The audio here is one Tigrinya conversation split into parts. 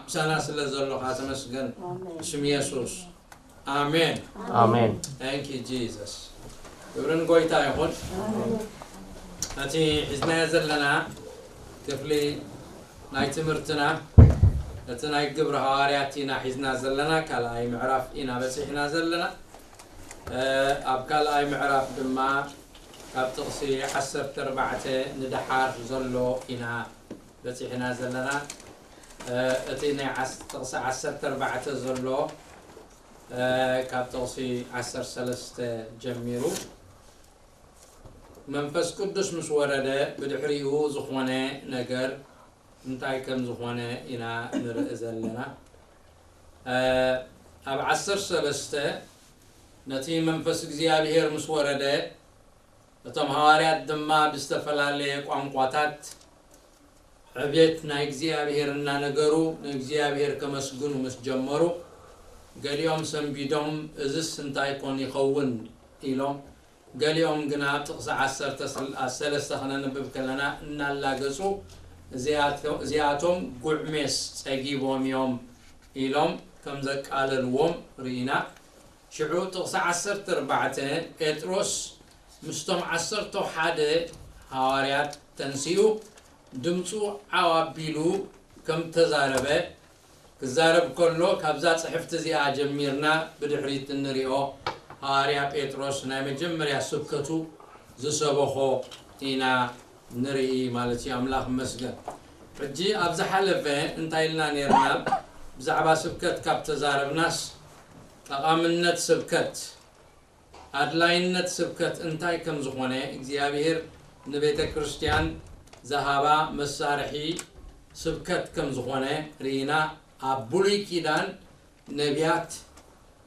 ምሳና ስለ ዘለኻ ተመስገን። ስም የሱስ። ኣሜን። ኣሜን። Thank you Jesus። ክብርን ጎይታ ይኹን። እቲ ሒዝናዮ ዘለና ክፍሊ ናይ ትምህርትና እቲ ናይ ግብሪ ሃዋርያት ኢና ሒዝና ዘለና። ካልኣይ ምዕራፍ ኢና በፂሕና ዘለና። ኣብ ካልኣይ ምዕራፍ ድማ ካብ ጥቕሲ ዓሰርተ ኣርባዕተ ንደሓር ዘሎ ኢና በፂሕና ዘለና። እቲ ናይ ዓስ- ጥቕሲ ዓሰርተ ኣርባዕተ ዘሎ ካብ ጥቕሲ ዓሰርተ ሰለስተ ጀሚሩ መንፈስ ቅዱስ ምስ ወረደ ብድሕሪኡ ዝኾነ ነገር እንታይ ከም ዝኾነ ኢና ንርኢ ዘለና። ኣብ ዓሰርተ ሰለስተ ነቲ መንፈስ እግዚኣብሔር ምስ ወረደ እቶም ሃዋርያት ድማ ብዝተፈላለየ ቋንቋታት ዕቤት ናይ እግዚኣብሔር እናነገሩ ንእግዚኣብሔር ከመስግኑ ምስ ጀመሩ ገሊኦም ሰንቢዶም እዝስ እንታይ ኮን ይኸውን ኢሎም ገሊኦም ግና ኣብ ጥቕሲ ዓሰርተ ሰለስተ ክነንብብ ከለና እናላገጹ እዚኣቶም ጉዕሜስ ጸጊቦም እዮም ኢሎም ከም ዘቃለልዎም ርኢና። ሽዑ ጥቕሲ ዓሰርተ ኣርባዕተ ጴጥሮስ ምስቶም ዓሰርተ ሓደ ሃዋርያት ተንሲኡ ድምፁ ዓው ኣቢሉ ከም ተዛረበ ክዛረብ ከሎ ካብዛ ፅሕፍቲ እዚኣ ጀሚርና ብድሕሪት እንሪኦ ሃዋርያ ጴጥሮስ ናይ መጀመርያ ስብከቱ ዝሰበኾ ኢና ንርኢ ማለት እዩ። ኣምላኽ ይመስገን። ሕጂ ኣብ ዝሓለፈ እንታይ ኢልና ነርና? ብዛዕባ ስብከት ካብ ተዛረብናስ ጠቓምነት ስብከት፣ ኣድላይነት ስብከት እንታይ ከም ዝኾነ እግዚኣብሔር ንቤተ ክርስቲያን ዝሃባ መሳርሒ ስብከት ከም ዝኾነ ርኢና። ኣብ ብሉይ ኪዳን ነቢያት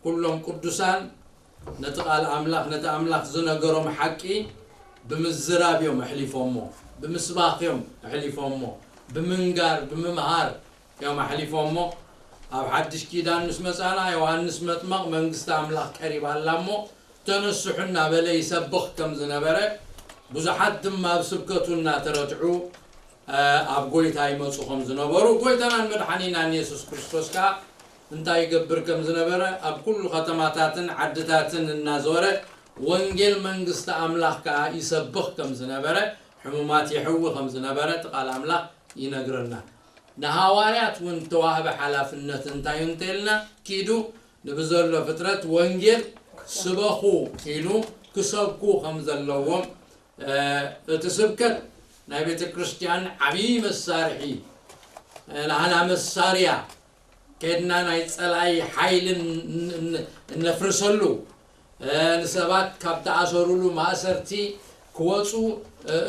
ኩሎም ቅዱሳን ነቲ ቃል ኣምላኽ ነቲ ኣምላኽ ዝነገሮም ሓቂ ብምዝራብ እዮም ኣሕሊፎሞ፣ ብምስባኽ እዮም ኣሕሊፎሞ፣ ብምንጋር ብምምሃር እዮም ኣሕሊፎሞ። ኣብ ሓድሽ ኪዳን ምስ መጻና ዮሃንስ መጥመቕ መንግስቲ ኣምላኽ ቀሪባ ኣላ እሞ ተነስሑ እናበለ ይሰብኽ ከም ዝነበረ ብዙሓት ድማ ኣብ ስብከቱ እናተረትዑ ኣብ ጎይታ ይመፁ ከም ዝነበሩ ጎይታናን መድሓኒናን የሱስ ክርስቶስ ከዓ እንታይ ይገብር ከም ዝነበረ ኣብ ኩሉ ከተማታትን ዓድታትን እናዞረ ወንጌል መንግስቲ ኣምላኽ ከዓ ይሰብኽ ከም ዝነበረ ሕሙማት የሕዊ ከም ዝነበረ እቲ ቃል ኣምላኽ ይነግረና። ንሃዋርያት እውን ተዋህበ ሓላፍነት እንታይ እዩ እንተልና ኪዱ ንብዘሎ ፍጥረት ወንጌል ስበኹ ኢሉ ክሰብኩ ከም ዘለዎም እቲ ስብከት ናይ ቤተ ክርስቲያን ዓብዪ መሳርሒ ናህና መሳርያ ከድና ናይ ፀላኢ ሓይሊ እነፍርሰሉ ንሰባት ካብ ተኣሰሩሉ ማእሰርቲ ክወፁ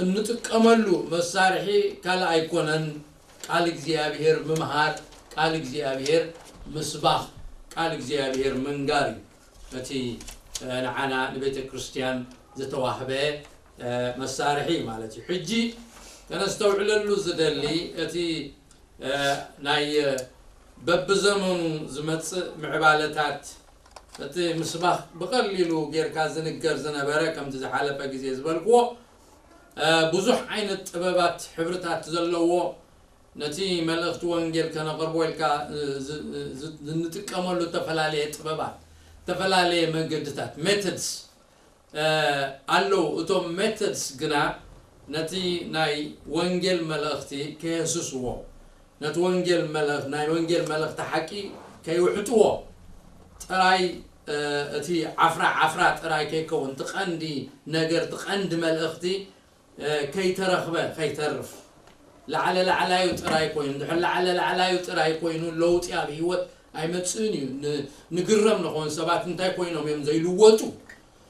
እንጥቀመሉ መሳርሒ ካልእ ኣይኮነን። ቃል እግዚኣብሔር ምምሃር፣ ቃል እግዚኣብሔር ምስባኽ፣ ቃል እግዚኣብሔር ምንጋር እዩ እቲ ንዓና ንቤተ ክርስቲያን ዝተዋህበ መሳርሒ ማለት እዩ። ሕጂ ከነስተውዕለሉ ዝደሊ እቲ ናይ በብዘመኑ ዝመፅእ ምዕባለታት እቲ ምስባኽ ብቐሊሉ ጌርካ ዝንገር ዝነበረ ከምቲ ዝሓለፈ ግዜ ዝበልክዎ ብዙሕ ዓይነት ጥበባት ሕብርታት ዘለዎ ነቲ መልእኽቲ ወንጌል ከነቕርቦ ኢልካ እንጥቀመሉ ዝተፈላለየ ጥበባት ዝተፈላለየ መገድታት methods ኣለዉ። እቶም methods ግና ነቲ ናይ ወንጌል መልእኽቲ ከየህስስዎ ነቲ ወንጌል ናይ ወንጌል መልእኽቲ ሓቂ ከይውሕጥዎ ጥራይ እቲ ዓፍራ ዓፍራ ጥራይ ከይከውን እቲ ቀንዲ ነገር እቲ ቀንዲ መልእኽቲ ከይተረኽበ ከይተርፍ ላዕለ ላዕላዩ ጥራይ ኮይኑ እንድሕር ላዕለ ላዕላዩ ጥራይ ኮይኑ ለውጢ ኣብ ህይወት ኣይመፅእን እዩ። ንግረም ንኾን ሰባት እንታይ ኮይኖም እዮም ዘይልወጡ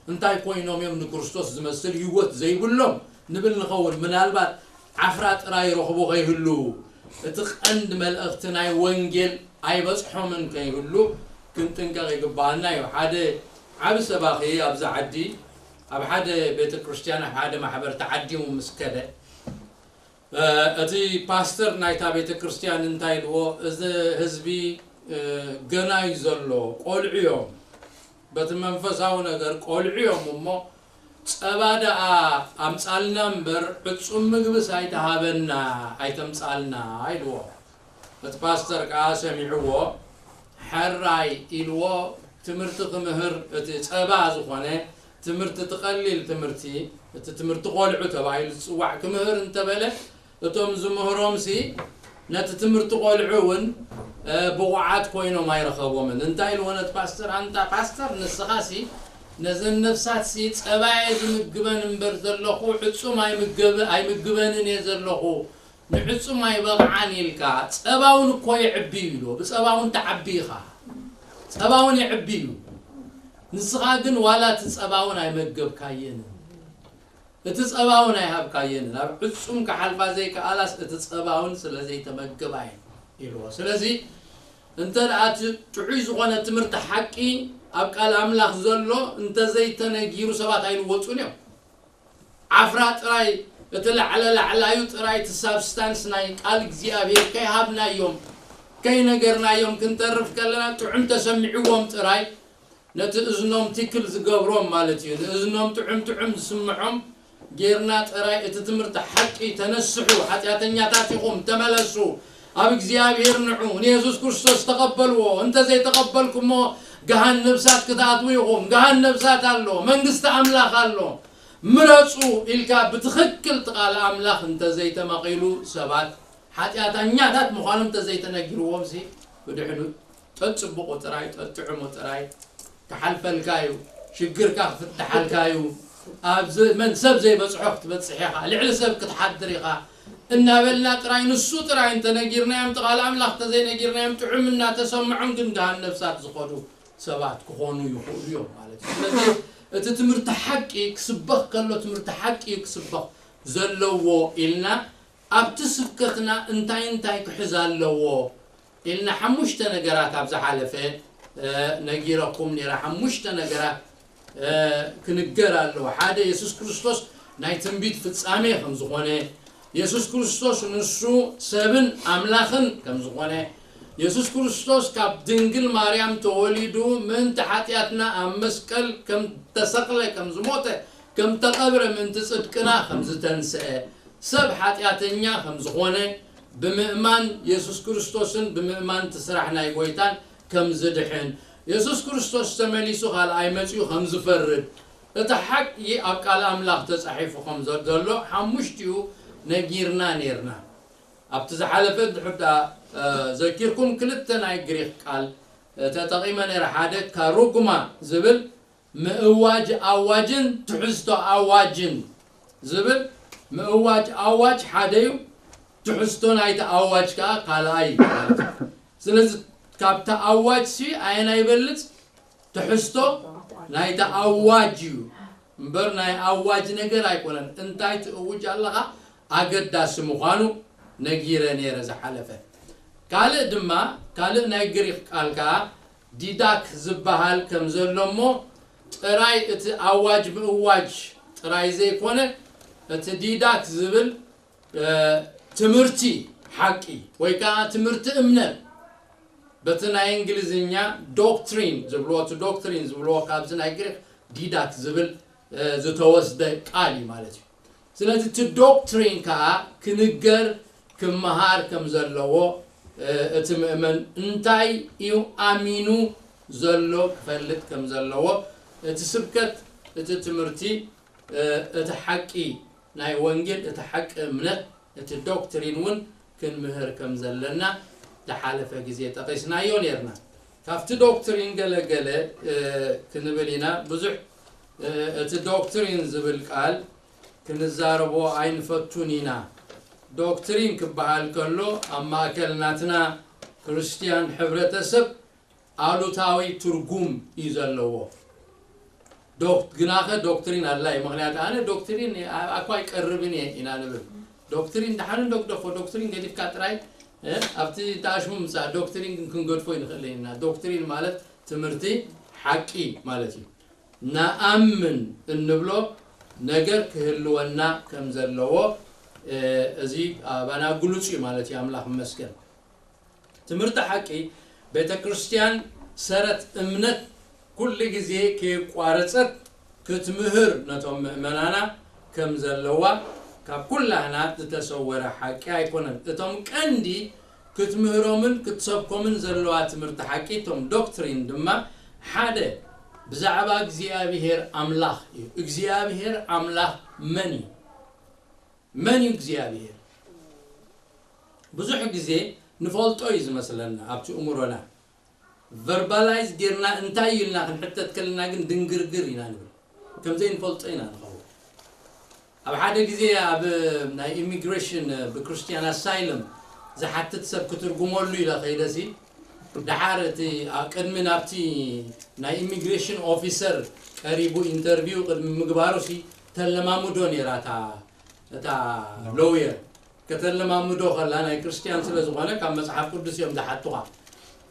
እንታይ ኮይኖም እዮም ንክርስቶስ ዝመስል ህይወት ዘይብሎም ንብል ንኸውን። ምናልባት ዓፍራ ጥራይ ረኽቡ ከይህሉ እቲ ቀንዲ መልእኽቲ ናይ ወንጌል ኣይበፅሖምን ከይህሉ ክንጥንቀቕ ይግባኣና እዩ። ሓደ ዓብ ሰባኺ ኣብዚ ዓዲ ኣብ ሓደ ቤተ ክርስትያን ኣብ ሓደ ማሕበር ተዓዲሙ ምስ ከደ እቲ ፓስተር ናይታ ቤተ ክርስትያን እንታይ ኢልዎ፣ እዚ ህዝቢ ገና እዩ ዘሎ፣ ቆልዑ እዮም፣ በቲ መንፈሳዊ ነገር ቆልዑ እዮም እሞ ጸባ ደኣ ኣምጻልና እምበር ዕጹም ምግብስ ኣይተሃበና ኣይተምጻልና ኢልዎ። እቲ ፓስተር ከዓ ሰሚዕዎ፣ ሕራይ ኢልዎ። ትምህርቲ ክምህር፣ እቲ ጸባ ዝኾነ ትምህርቲ፣ እቲ ቀሊል ትምህርቲ፣ እቲ ትምህርቲ ቆልዑ ተባሂሉ ዝጽዋዕ ክምህር እንተበለ፣ እቶም ዝምህሮምሲ ነቲ ትምህርቲ ቆልዑ እውን ብቑዓት ኮይኖም ኣይረኸቦምን። እንታይ ኢልዎ ነቲ ፓስተር? ኣንታ ፓስተር፣ ንስኻሲ ነዘን ነፍሳትሲ ጸባየ ዝምግበን እምበር ዘለኹ ዕጹም ኣይምገብ- ኣይምግበንን እየ ዘለኹ፣ ንዕጹም ኣይበቕዓን ኢልካ፣ ጸባውን እኮ የዕቢ እዩ ኢልዎ። ብጸባውን ተዓቢ ኢኻ፣ ጸባውን የዕቢ እዩ። ንስኻ ግን ዋላ እቲ ጸባውን ኣይመገብካየንን፣ እቲ ጸባውን ኣይሃብካየንን። ኣብ ዕጹም ክሓልፋ ዘይከኣላስ እቲ ጸባውን ስለ ዘይተመገባ እየን ኢልዎ። ስለዚ እንተ ደኣ እቲ ጥዑይ ዝኾነ ትምህርቲ ሓቂ ኣብ ቃል ኣምላኽ ዘሎ እንተ ዘይተነጊሩ ሰባት ኣይልወጡን እዮም። ዓፍራ ጥራይ፣ እቲ ላዕለ ላዕላዩ ጥራይ፣ እቲ ሳብስታንስ ናይ ቃል እግዚኣብሔር ከይሃብናዮም፣ ከይነገርናዮም ክንተርፍ ከለና ጥዑም ተሰሚዕዎም ጥራይ ነቲ እዝኖም ቲክል ዝገብሮም ማለት እዩ። ንእዝኖም ጥዑም ጥዑም ዝስምዖም ጌርና ጥራይ እቲ ትምህርቲ ሓቂ፣ ተነስሑ፣ ሓጢኣተኛታት ኢኹም፣ ተመለሱ፣ ኣብ እግዚኣብሔር ንዑ፣ ንየሱስ ክርስቶስ ተቐበልዎ፣ እንተ ዘይተቐበልኩሞ ገሃን ነብሳት ክትኣትዉ ኢኹም። ገሃን ነብሳት ኣሎ፣ መንግስቲ ኣምላኽ ኣሎ፣ ምረጹ ኢልካ ብትኽክል እቲ ቃል ኣምላኽ እንተ ዘይተመቒሉ ሰባት ሓጢኣተኛታት ምዃኖም እንተ ዘይተነጊርዎም ሲ ብድሕኑ ጠጽብቑ ጥራይ፣ ጠጥዕሙ ጥራይ፣ ክሓልፈልካ እዩ፣ ሽግርካ ክፍትሓልካ እዩ፣ ኣብ ዘ- መን ሰብ ዘይበጽሖ ክትበጽሕ ኢኻ፣ ልዕሊ ሰብ ክትሓድር ኢኻ እናበልና ጥራይ፣ ንሱ ጥራይ እንተነጊርናዮም፣ እቲ ቃል ኣምላኽ እንተዘይነጊርናዮም፣ ጥዑም እናተሰምዖም ግን ገሃን ነፍሳት ዝኸዱ ሰባት ክኾኑ ይኽእሉ እዮም ማለት እዩ። ስለዚ እቲ ትምህርቲ ሓቂ ክስበኽ ከሎ፣ ትምህርቲ ሓቂ እዩ ክስበኽ ዘለዎ ኢልና ኣብቲ ስብከትና እንታይ እንታይ ክሕዝ ኣለዎ ኢልና ሓሙሽተ ነገራት ኣብ ዝሓለፈ ነጊረኩም ነይረ። ሓሙሽተ ነገራት ክንገር ኣለዎ። ሓደ፣ የሱስ ክርስቶስ ናይ ትንቢት ፍጻሜ ከም ዝኾነ፣ የሱስ ክርስቶስ ንሱ ሰብን ኣምላኽን ከም ዝኾነ፣ የሱስ ክርስቶስ ካብ ድንግል ማርያም ተወሊዱ ምእንቲ ሓጢኣትና ኣብ መስቀል ከም ተሰቕለ፣ ከም ዝሞተ፣ ከም ተቐብረ፣ ምእንቲ ጽድቅና ከም ዝተንስአ፣ ሰብ ሓጢኣተኛ ከም ዝኾነ ብምእማን፣ የሱስ ክርስቶስን ብምእማን እቲ ስራሕ ናይ ጎይታን ከም ዝድሕን፣ የሱስ ክርስቶስ ተመሊሱ ካልኣይ መጺኡ ከም ዝፈርድ፣ እቲ ሓቂ ኣብ ቃል ኣምላኽ ተጻሒፉ ከም ዘሎ ሓሙሽቲኡ ነጊርና ኔርና። ኣብቲ ዝሓለፈ ድሕር ደኣ ዘኪርኩም ክልተ ናይ ግሪኽ ቃል ተጠቒመ ነይረ። ሓደ ካሩግማ ዝብል ምእዋጅ ኣዋጅን ትሕዝቶ ኣዋጅን ዝብል፣ ምእዋጅ ኣዋጅ ሓደ እዩ፣ ትሕዝቶ ናይቲ ኣዋጅ ከኣ ካልኣይ እዩ ማለት እዩ። ስለዚ ካብቲ ኣዋጅ ሲ ኣየናይ ይበልጽ? ትሕዝቶ ናይቲ ኣዋጅ እዩ እምበር ናይ ኣዋጅ ነገር ኣይኮነን። እንታይ ትእውጅ ኣለኻ ኣገዳሲ ምዃኑ ነጊረ ነይረ ዝሓለፈ። ካልእ ድማ፣ ካልእ ናይ ግሪኽ ቃል ከኣ ዲዳክ ዝበሃል ከም ዘሎ እሞ፣ ጥራይ እቲ ኣዋጅ ምእዋጅ ጥራይ ዘይኮነ፣ እቲ ዲዳክ ዝብል ትምህርቲ ሓቂ ወይ ከዓ ትምህርቲ እምነት፣ በቲ ናይ እንግሊዝኛ ዶክትሪን ዝብልዎ፣ እቲ ዶክትሪን ዝብልዎ ካብዚ ናይ ግሪክ ዲዳክ ዝብል ዝተወስደ ቃል እዩ ማለት እዩ። ስለዚ እቲ ዶክትሪን ከዓ ክንገር፣ ክመሃር ከም ዘለዎ፣ እቲ ምእመን እንታይ እዩ ኣሚኑ ዘሎ ክፈልጥ ከም ዘለዎ፣ እቲ ስብከት፣ እቲ ትምህርቲ፣ እቲ ሓቂ ናይ ወንጌል፣ እቲ ሓቂ እምነት፣ እቲ ዶክትሪን እውን ክንምህር ከም ዘለና ዝሓለፈ ግዜ ጠቒስናዮ ነይርና። ካብቲ ዶክትሪን ገለ ገለ ክንብል ኢና። ብዙሕ እቲ ዶክትሪን ዝብል ቃል ክንዛረቦ ኣይንፈቱን ኢና። ዶክትሪን ክበሃል ከሎ ኣብ ማእከል ናትና ክርስትያን ሕብረተሰብ ኣሉታዊ ትርጉም እዩ ዘለዎ። ዶክ- ግናኸ ዶክትሪን ኣድላይ፣ ምኽንያቱ ኣነ ዶክትሪን ኣኳ ኣይቀርብን እየ ኢና ንብል። ዶክትሪን ደሓን እንዶ ግደፎ፣ ዶክትሪን ገዲፍካ ጥራይ፣ እ፣ ኣብቲ ተኣሽሙ ምጻእ። ዶክትሪን ግን ክንገድፎ ይንኽእል ኢና። ዶክትሪን ማለት ትምህርቲ ሓቂ ማለት እዩ። ንኣምን እንብሎ ነገር ክህልወና ከም ዘለዎ፣ እ፣ እዚ ኣባና ግሉጽ እዩ ማለት እዩ። ኣምላኽ ይመስገን። ትምህርቲ ሓቂ ቤተ ክርስቲያን ሰረት እምነት ኩሉ ግዜ ከየቋረጸት ክትምህር ነቶም ምእመናና ከም ዘለዋ ካብ ኩላህና ዝተሰወረ ሓቂ ኣይኮነን። እቶም ቀንዲ ክትምህሮምን ክትሰብኮምን ዘለዋ ትምህርቲ ሓቂ፣ እቶም ዶክትሪን ድማ ሓደ ብዛዕባ እግዚኣብሔር ኣምላኽ እዩ። እግዚኣብሔር ኣምላኽ መን እዩ? መን እዩ እግዚኣብሔር? ብዙሕ ግዜ ንፈልጦ እዩ ዝመስለና ኣብቲ እምሮና። ቨርባላይዝ ጌርና እንታይ እዩ ኢልና ክንሕተት ከለና ግን ድንግርግር ኢና ንብል። ከም ዘይንፈልጦ ኢና ንኸውን። ኣብ ሓደ ግዜ ኣብ ናይ ኢሚግሬሽን ብክርስትያን ኣሳይለም ዝሓትት ሰብ ክትርጉመሉ ኢለ ከይደሲ፣ ደሓር እቲ ኣ-፣ ቅድሚ ናብቲ ናይ ኢሚግሬሽን ኦፊሰር ቀሪቡ ኢንተርቪው ቅድሚ ምግባሩሲ ተለማምዶ ነይራ እታ፣ እታ ሎየር። ከተለማምዶ ከላ ናይ ክርስትያን ስለ ዝኾነ ካብ መጽሓፍ ቅዱስ እዮም ዝሓቱኻ።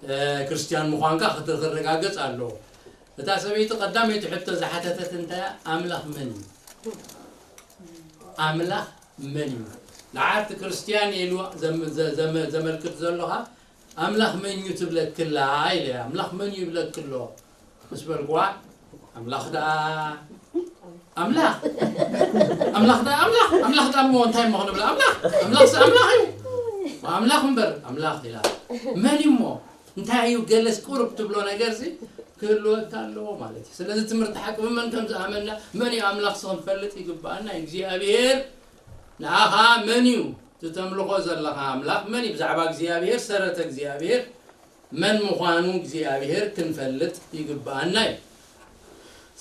እ፣ ክርስትያን ምዃንካ ክተ-፣ ክረጋገጽ ኣለዎ። እታ ሰበይቲ ቀዳመይቲ ሕቶ ዝሓተተት እንታይ እያ? ኣምላኽ መን እዩ? ኣምላኽ መን እዩ? ንዓርቲ ክርስትያን ኢሉ ዘም-፣ ዘ-፣ ዘመ-፣ ዘመልክት ዘሎኻ ኣምላኽ መን እዩ ትብለክላ ኢለ፣ ኣምላኽ መን እዩ ይብለክሎ ምስ በልኩዋ፣ ኣምላኽ ደኣ ኣምላኽ፣ ኣምላኽ ደኣ ኣምላኽ፣ ኣምላኽ ደኣ እሞ እንታይ እሞ ክንብሎ? ኣምላኽ፣ ኣምላኽስ ኣምላኽ እዩ። ኣምላኽ እምበር ኣምላኽ ኢላ። መን እዩ እሞ? እንታይ እዩ? ገለስ ቁሩብ ትብሎ ነገርሲ ክህልወካ ኣለዎ ማለት እዩ። ስለዚ ትምህርቲ ሓቂ ብመን ከም ዝኣመንና፣ መን እዩ ኣምላኽሲ ክንፈልጥ ይግብኣና። እግዚኣብሔር ንኣኻ መን እዩ? እቲ ተምልኾ ዘለኻ ኣምላኽ መን እዩ? ብዛዕባ እግዚኣብሔር፣ ሰረተ እግዚኣብሔር መን ምዃኑ እግዚኣብሔር ክንፈልጥ ይግብኣና እዩ።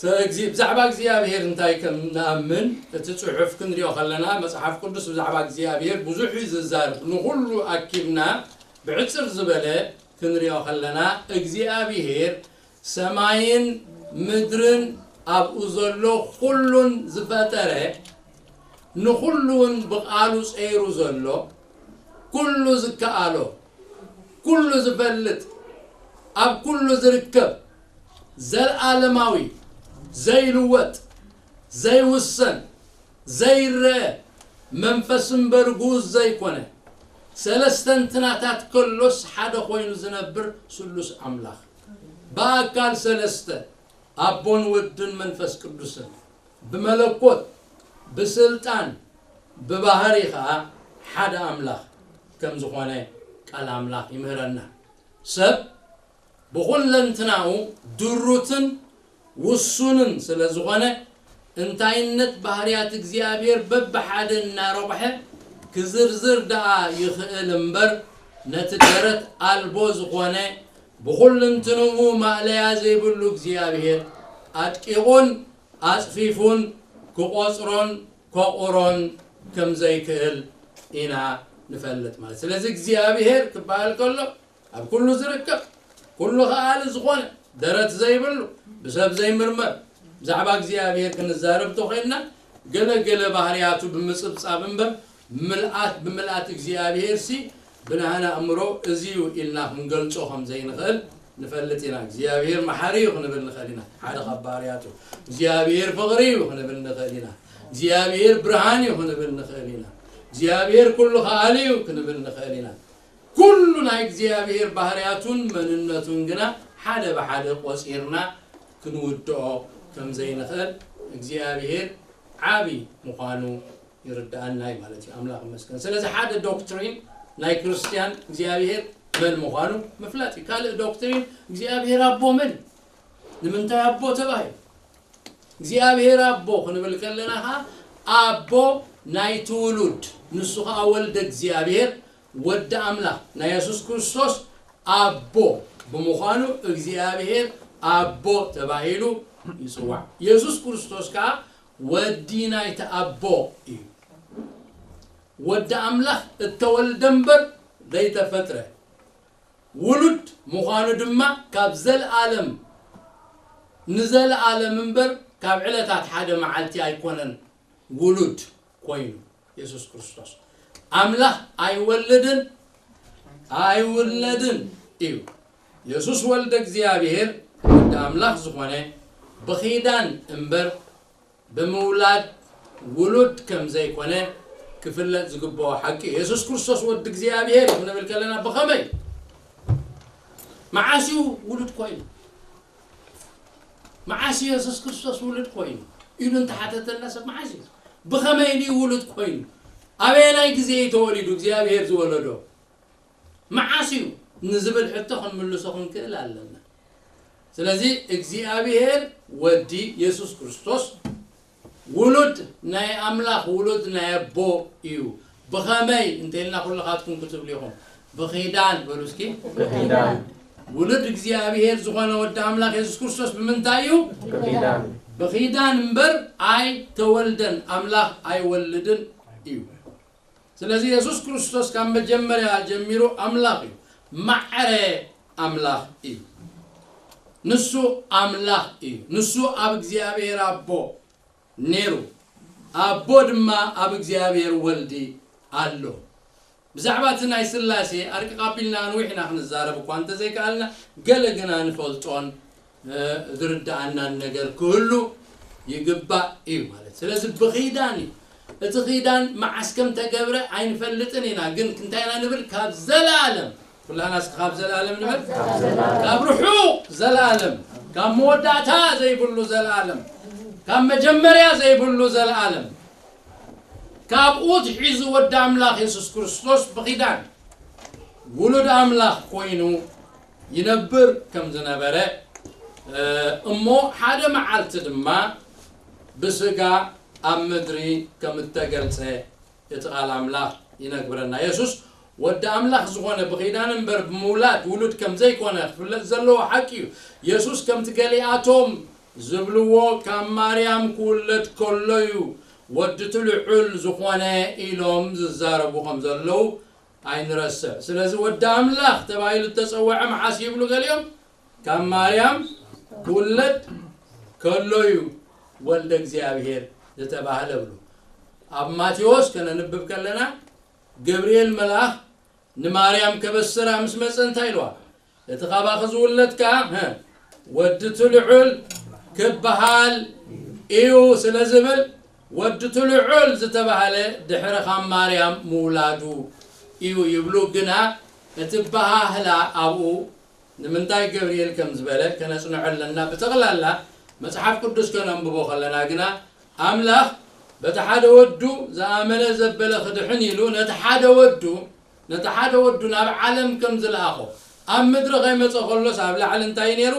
ሰ-፣ እግዚ-፣ ብዛዕባ እግዚኣብሔር እንታይ ከም ንኣምን እቲ ጽሑፍ ክንሪኦ ከለና፣ መጽሓፍ ቅዱስ ብዛዕባ እግዚኣብሔር ብዙሕ እዩ ዝዛረብ። ንኹሉ ኣኪብና ብዕጽር ዝበለ ክንሪኦ ከለና፣ እግዚኣብሔር ሰማይን ምድርን ኣብኡ ዘሎ ኩሉን ዝፈጠረ፣ ንኹሉ እውን ብቓሉ ጸይሩ ዘሎ፣ ኩሉ ዝከኣሎ፣ ኩሉ ዝፈልጥ፣ ኣብ ኩሉ ዝርከብ፣ ዘለዓለማዊ፣ ዘይልወጥ፣ ዘይውሰን፣ ዘይረአ፣ መንፈስ እምበር ግኡዝ ዘይኮነ፣ ሰለስተ እንትናታት ከሎስ ሓደ ኮይኑ ዝነብር ስሉስ ኣምላኽ፣ ብኣካል ሰለስተ፣ ኣቦን ወድን መንፈስ ቅዱስን፣ ብመለኮት፣ ብስልጣን፣ ብባህሪ ኸኣ ሓደ ኣምላኽ ከም ዝኾነ ቃል ኣምላኽ ይምህረና። ሰብ ብኹለንትናኡ ድሩትን ውሱንን ስለ ዝኾነ፣ እንታይነት ባህርያት እግዚኣብሔር በብሓደ እናረቑሐ ክዝርዝር ደኣ ይኽእል እምበር፣ ነቲ ደረት ኣልቦ ዝኾነ ብኹልንትንኡ ማእለያ ዘይብሉ እግዚኣብሔር ኣድቂቑን ኣጽፊፉን ክቖጽሮን ከቑሮን ከም ዘይክእል ኢና ንፈልጥ ማለት። ስለዚ እግዚኣብሔር ክበሃል ከሎ ኣብ ኩሉ ዝርከብ፣ ኩሉ ከኣሊ ዝኾነ፣ ደረት ዘይብሉ፣ ብሰብ ዘይምርመር፣ ብዛዕባ እግዚኣብሔር ክንዛረብ ተኾይንና፣ ገለ ገለ ባህርያቱ ብምጽብጻብ እምበር፣ ምልኣት ብምልኣት እግዚኣብሔርሲ ብናህና ኣእምሮ እዚ እዩ ኢልና ክንገልጾ ከም ዘይንኽእል ንፈልጥ ኢና። እግዚኣብሔር መሓሪ እዩ ክንብል ንኽእል ኢና፣ ሓደ ካብ ባህርያቱ። እግዚኣብሔር ፍቕሪ እዩ ክንብል ንኽእል ኢና። እግዚኣብሔር ብርሃን እዩ ክንብል ንኽእል ኢና። እግዚኣብሔር ኩሉ ከኣሊ እዩ ክንብል ንኽእል ኢና። ኩሉ ናይ እግዚኣብሔር ባህርያቱን መንነቱን ግና ሓደ ብሓደ ቆጺርና ክንውድኦ ከም ዘይንኽእል እግዚኣብሔር ዓቢ ምዃኑ ይርድኣና እዩ ማለት እዩ። ኣምላኽ ይመስገን። ስለዚ ሓደ ዶክትሪን ናይ ክርስትያን እግዚኣብሔር መን ምዃኑ ምፍላጥ እዩ። ካልእ ዶክትሪን እግዚኣብሔር ኣቦ መን እዩ? ንምንታይ ኣቦ ተባሂሉ? እግዚኣብሔር ኣቦ ክንብል ከለና ኸዓ ኣቦ ናይቲ ውሉድ፣ ንሱ ኸዓ ወልደ እግዚኣብሔር ወዲ ኣምላኽ ናይ የሱስ ክርስቶስ ኣቦ ብምዃኑ እግዚኣብሔር ኣቦ ተባሂሉ ይጽዋዕ። የሱስ ክርስቶስ ከኣ ወዲ ናይቲ ኣቦ እዩ። ወዲ ኣምላኽ እተወልደ እምበር ዘይተፈጥረ፣ ውሉድ ምዃኑ ድማ ካብ ዘለኣለም ንዘለኣለም እምበር ካብ ዕለታት ሓደ መዓልቲ ኣይኮነን ውሉድ ኮይኑ። የሱስ ክርስቶስ ኣምላኽ ኣይወልድን ኣይውለድን እዩ። የሱስ ወልደ እግዚኣብሔር ወዲ ኣምላኽ ዝኾነ ብኺዳን እምበር ብምውላድ ውሉድ ከም ዘይኮነ ክፍለጥ ዝግብኦ ሓቂ እዩ። የሱስ ክርስቶስ ወዲ እግዚኣብሔር ክንብል ከለና ብኸመይ? መዓስ እዩ ውሉድ ኮይኑ? መዓስ እዩ የሱስ ክርስቶስ ውሉድ ኮይኑ ኢሉ እንተሓተተና ሰብ መዓስ እዩ? ብኸመይ ድዩ ውሉድ ኮይኑ? ኣበየናይ ግዜ እዩ ተወሊዱ እግዚኣብሔር ዝወለዶ? መዓስ እዩ ንዝብል ሕቶ ክንምልሶ ክንክእል ኣለና። ስለዚ እግዚኣብሔር ወዲ የሱስ ክርስቶስ ውሉድ ናይ ኣምላኽ፣ ውሉድ ናይ ኣቦ እዩ። ብኸመይ እንተኢልና ኩልኻትኩም ክትብሉ ኢኹም። ብኺዳን በሉ እስኪ። ብኺዳን። ውሉድ እግዚኣብሔር ዝኾነ ወዲ ኣምላኽ የሱስ ክርስቶስ ብምንታይ እዩ? ብኺዳን። ብኺዳን እምበር ኣይተወልደን። ኣምላኽ ኣይወልድን እዩ። ስለዚ የሱስ ክርስቶስ ካብ መጀመርያ ጀሚሩ ኣምላኽ እዩ። ማዕረ ኣምላኽ እዩ። ንሱ ኣምላኽ እዩ። ንሱ ኣብ እግዚኣብሔር ኣቦ ነይሩ። ኣቦ ድማ ኣብ እግዚኣብሔር ወልዲ ኣሎ። ብዛዕባ እቲ ናይ ስላሴ ኣርቅቕ ኣቢልና ኣንዊሕና ክንዛረብ እኳ እንተዘይከኣልና፣ ገለ ግና ንፈልጦን፣ እ፣ ዝርድኣናን ነገር ክህሉ ይግባእ እዩ ማለት። ስለዚ ብኺዳን እዩ። እቲ ኺዳን መዓስ ከም ተገብረ ኣይንፈልጥን ኢና፣ ግን እንታይ ኢና ንብል? ካብ ዘለኣለም፣ ኩላና እስኪ ካብ ዘለኣለም ንበል። ካብ ርሑቕ ዘለኣለም፣ ካብ መወዳእታ ዘይብሉ ዘለኣለም፣ ካብ መጀመርያ ዘይብሉ ዘለኣለም፣ ካብኡ ትሒዙ ወዲ ኣምላኽ የሱስ ክርስቶስ ብኺዳን ውሉድ ኣምላኽ ኮይኑ ይነብር ከም ዝነበረ፣ እ፣ እሞ ሓደ መዓልቲ ድማ ብስጋ ኣብ ምድሪ ከም እተገልጸ እቲ ቃል ኣምላኽ ይነግረና። የሱስ ወዲ ኣምላኽ ዝኾነ ብኺዳን እምበር ብምውላድ ውሉድ ከም ዘይኮነ ክፍለጥ ዘለዎ ሓቂ እዩ። የሱስ ከምቲ ገሊኣቶም ዝብልዎ ካብ ማርያም ክውለድ ከሎ እዩ ወዲ እቲ ልዑል ዝኾነ ኢሎም ዝዛረቡ ከም ዘለዉ ኣይንረስዕ። ስለዚ ወዲ ኣምላኽ ተባሂሉ እተጸውዐ መዓስ ይብሉ ገሊኦም? ካብ ማርያም ክውለድ ከሎ እዩ ወልደ እግዚኣብሔር ዝተባህለ ብሉ። ኣብ ማቴዎስ ከነንብብ ከለና ገብርኤል መልኣኽ ንማርያም ከበስራ ምስ መጸ እንታይ ኢልዋ? እቲ ካባኺ ዝውለድ ከኣ፣ ሀ፣ ወዲ እቲ ልዑል ክበሃል እዩ ስለ ዝብል፣ ወዲ እቲ ልዑል ዝተባህለ ድሕሪ ካብ ማርያም ምውላዱ እዩ ይብሉ። ግና እቲ ኣበሃህላ ኣብኡ ንምንታይ ገብርኤል ከም ዝበለ ከነጽንዖ ኣለና። ብጠቕላላ መጽሓፍ ቅዱስ ከነንብቦ ከለና ግና፣ ኣምላኽ በቲ ሓደ ወዱ ዝኣመነ ዘበለ ክድሕን ኢሉ ነቲ ሓደ ወዱ፣ ነቲ ሓደ ወዱ ናብ ዓለም ከም ዝለኣኾ፣ ኣብ ምድሪ ከይመጸ ከሎስ ኣብ ላዕሊ እንታይ ነይሩ?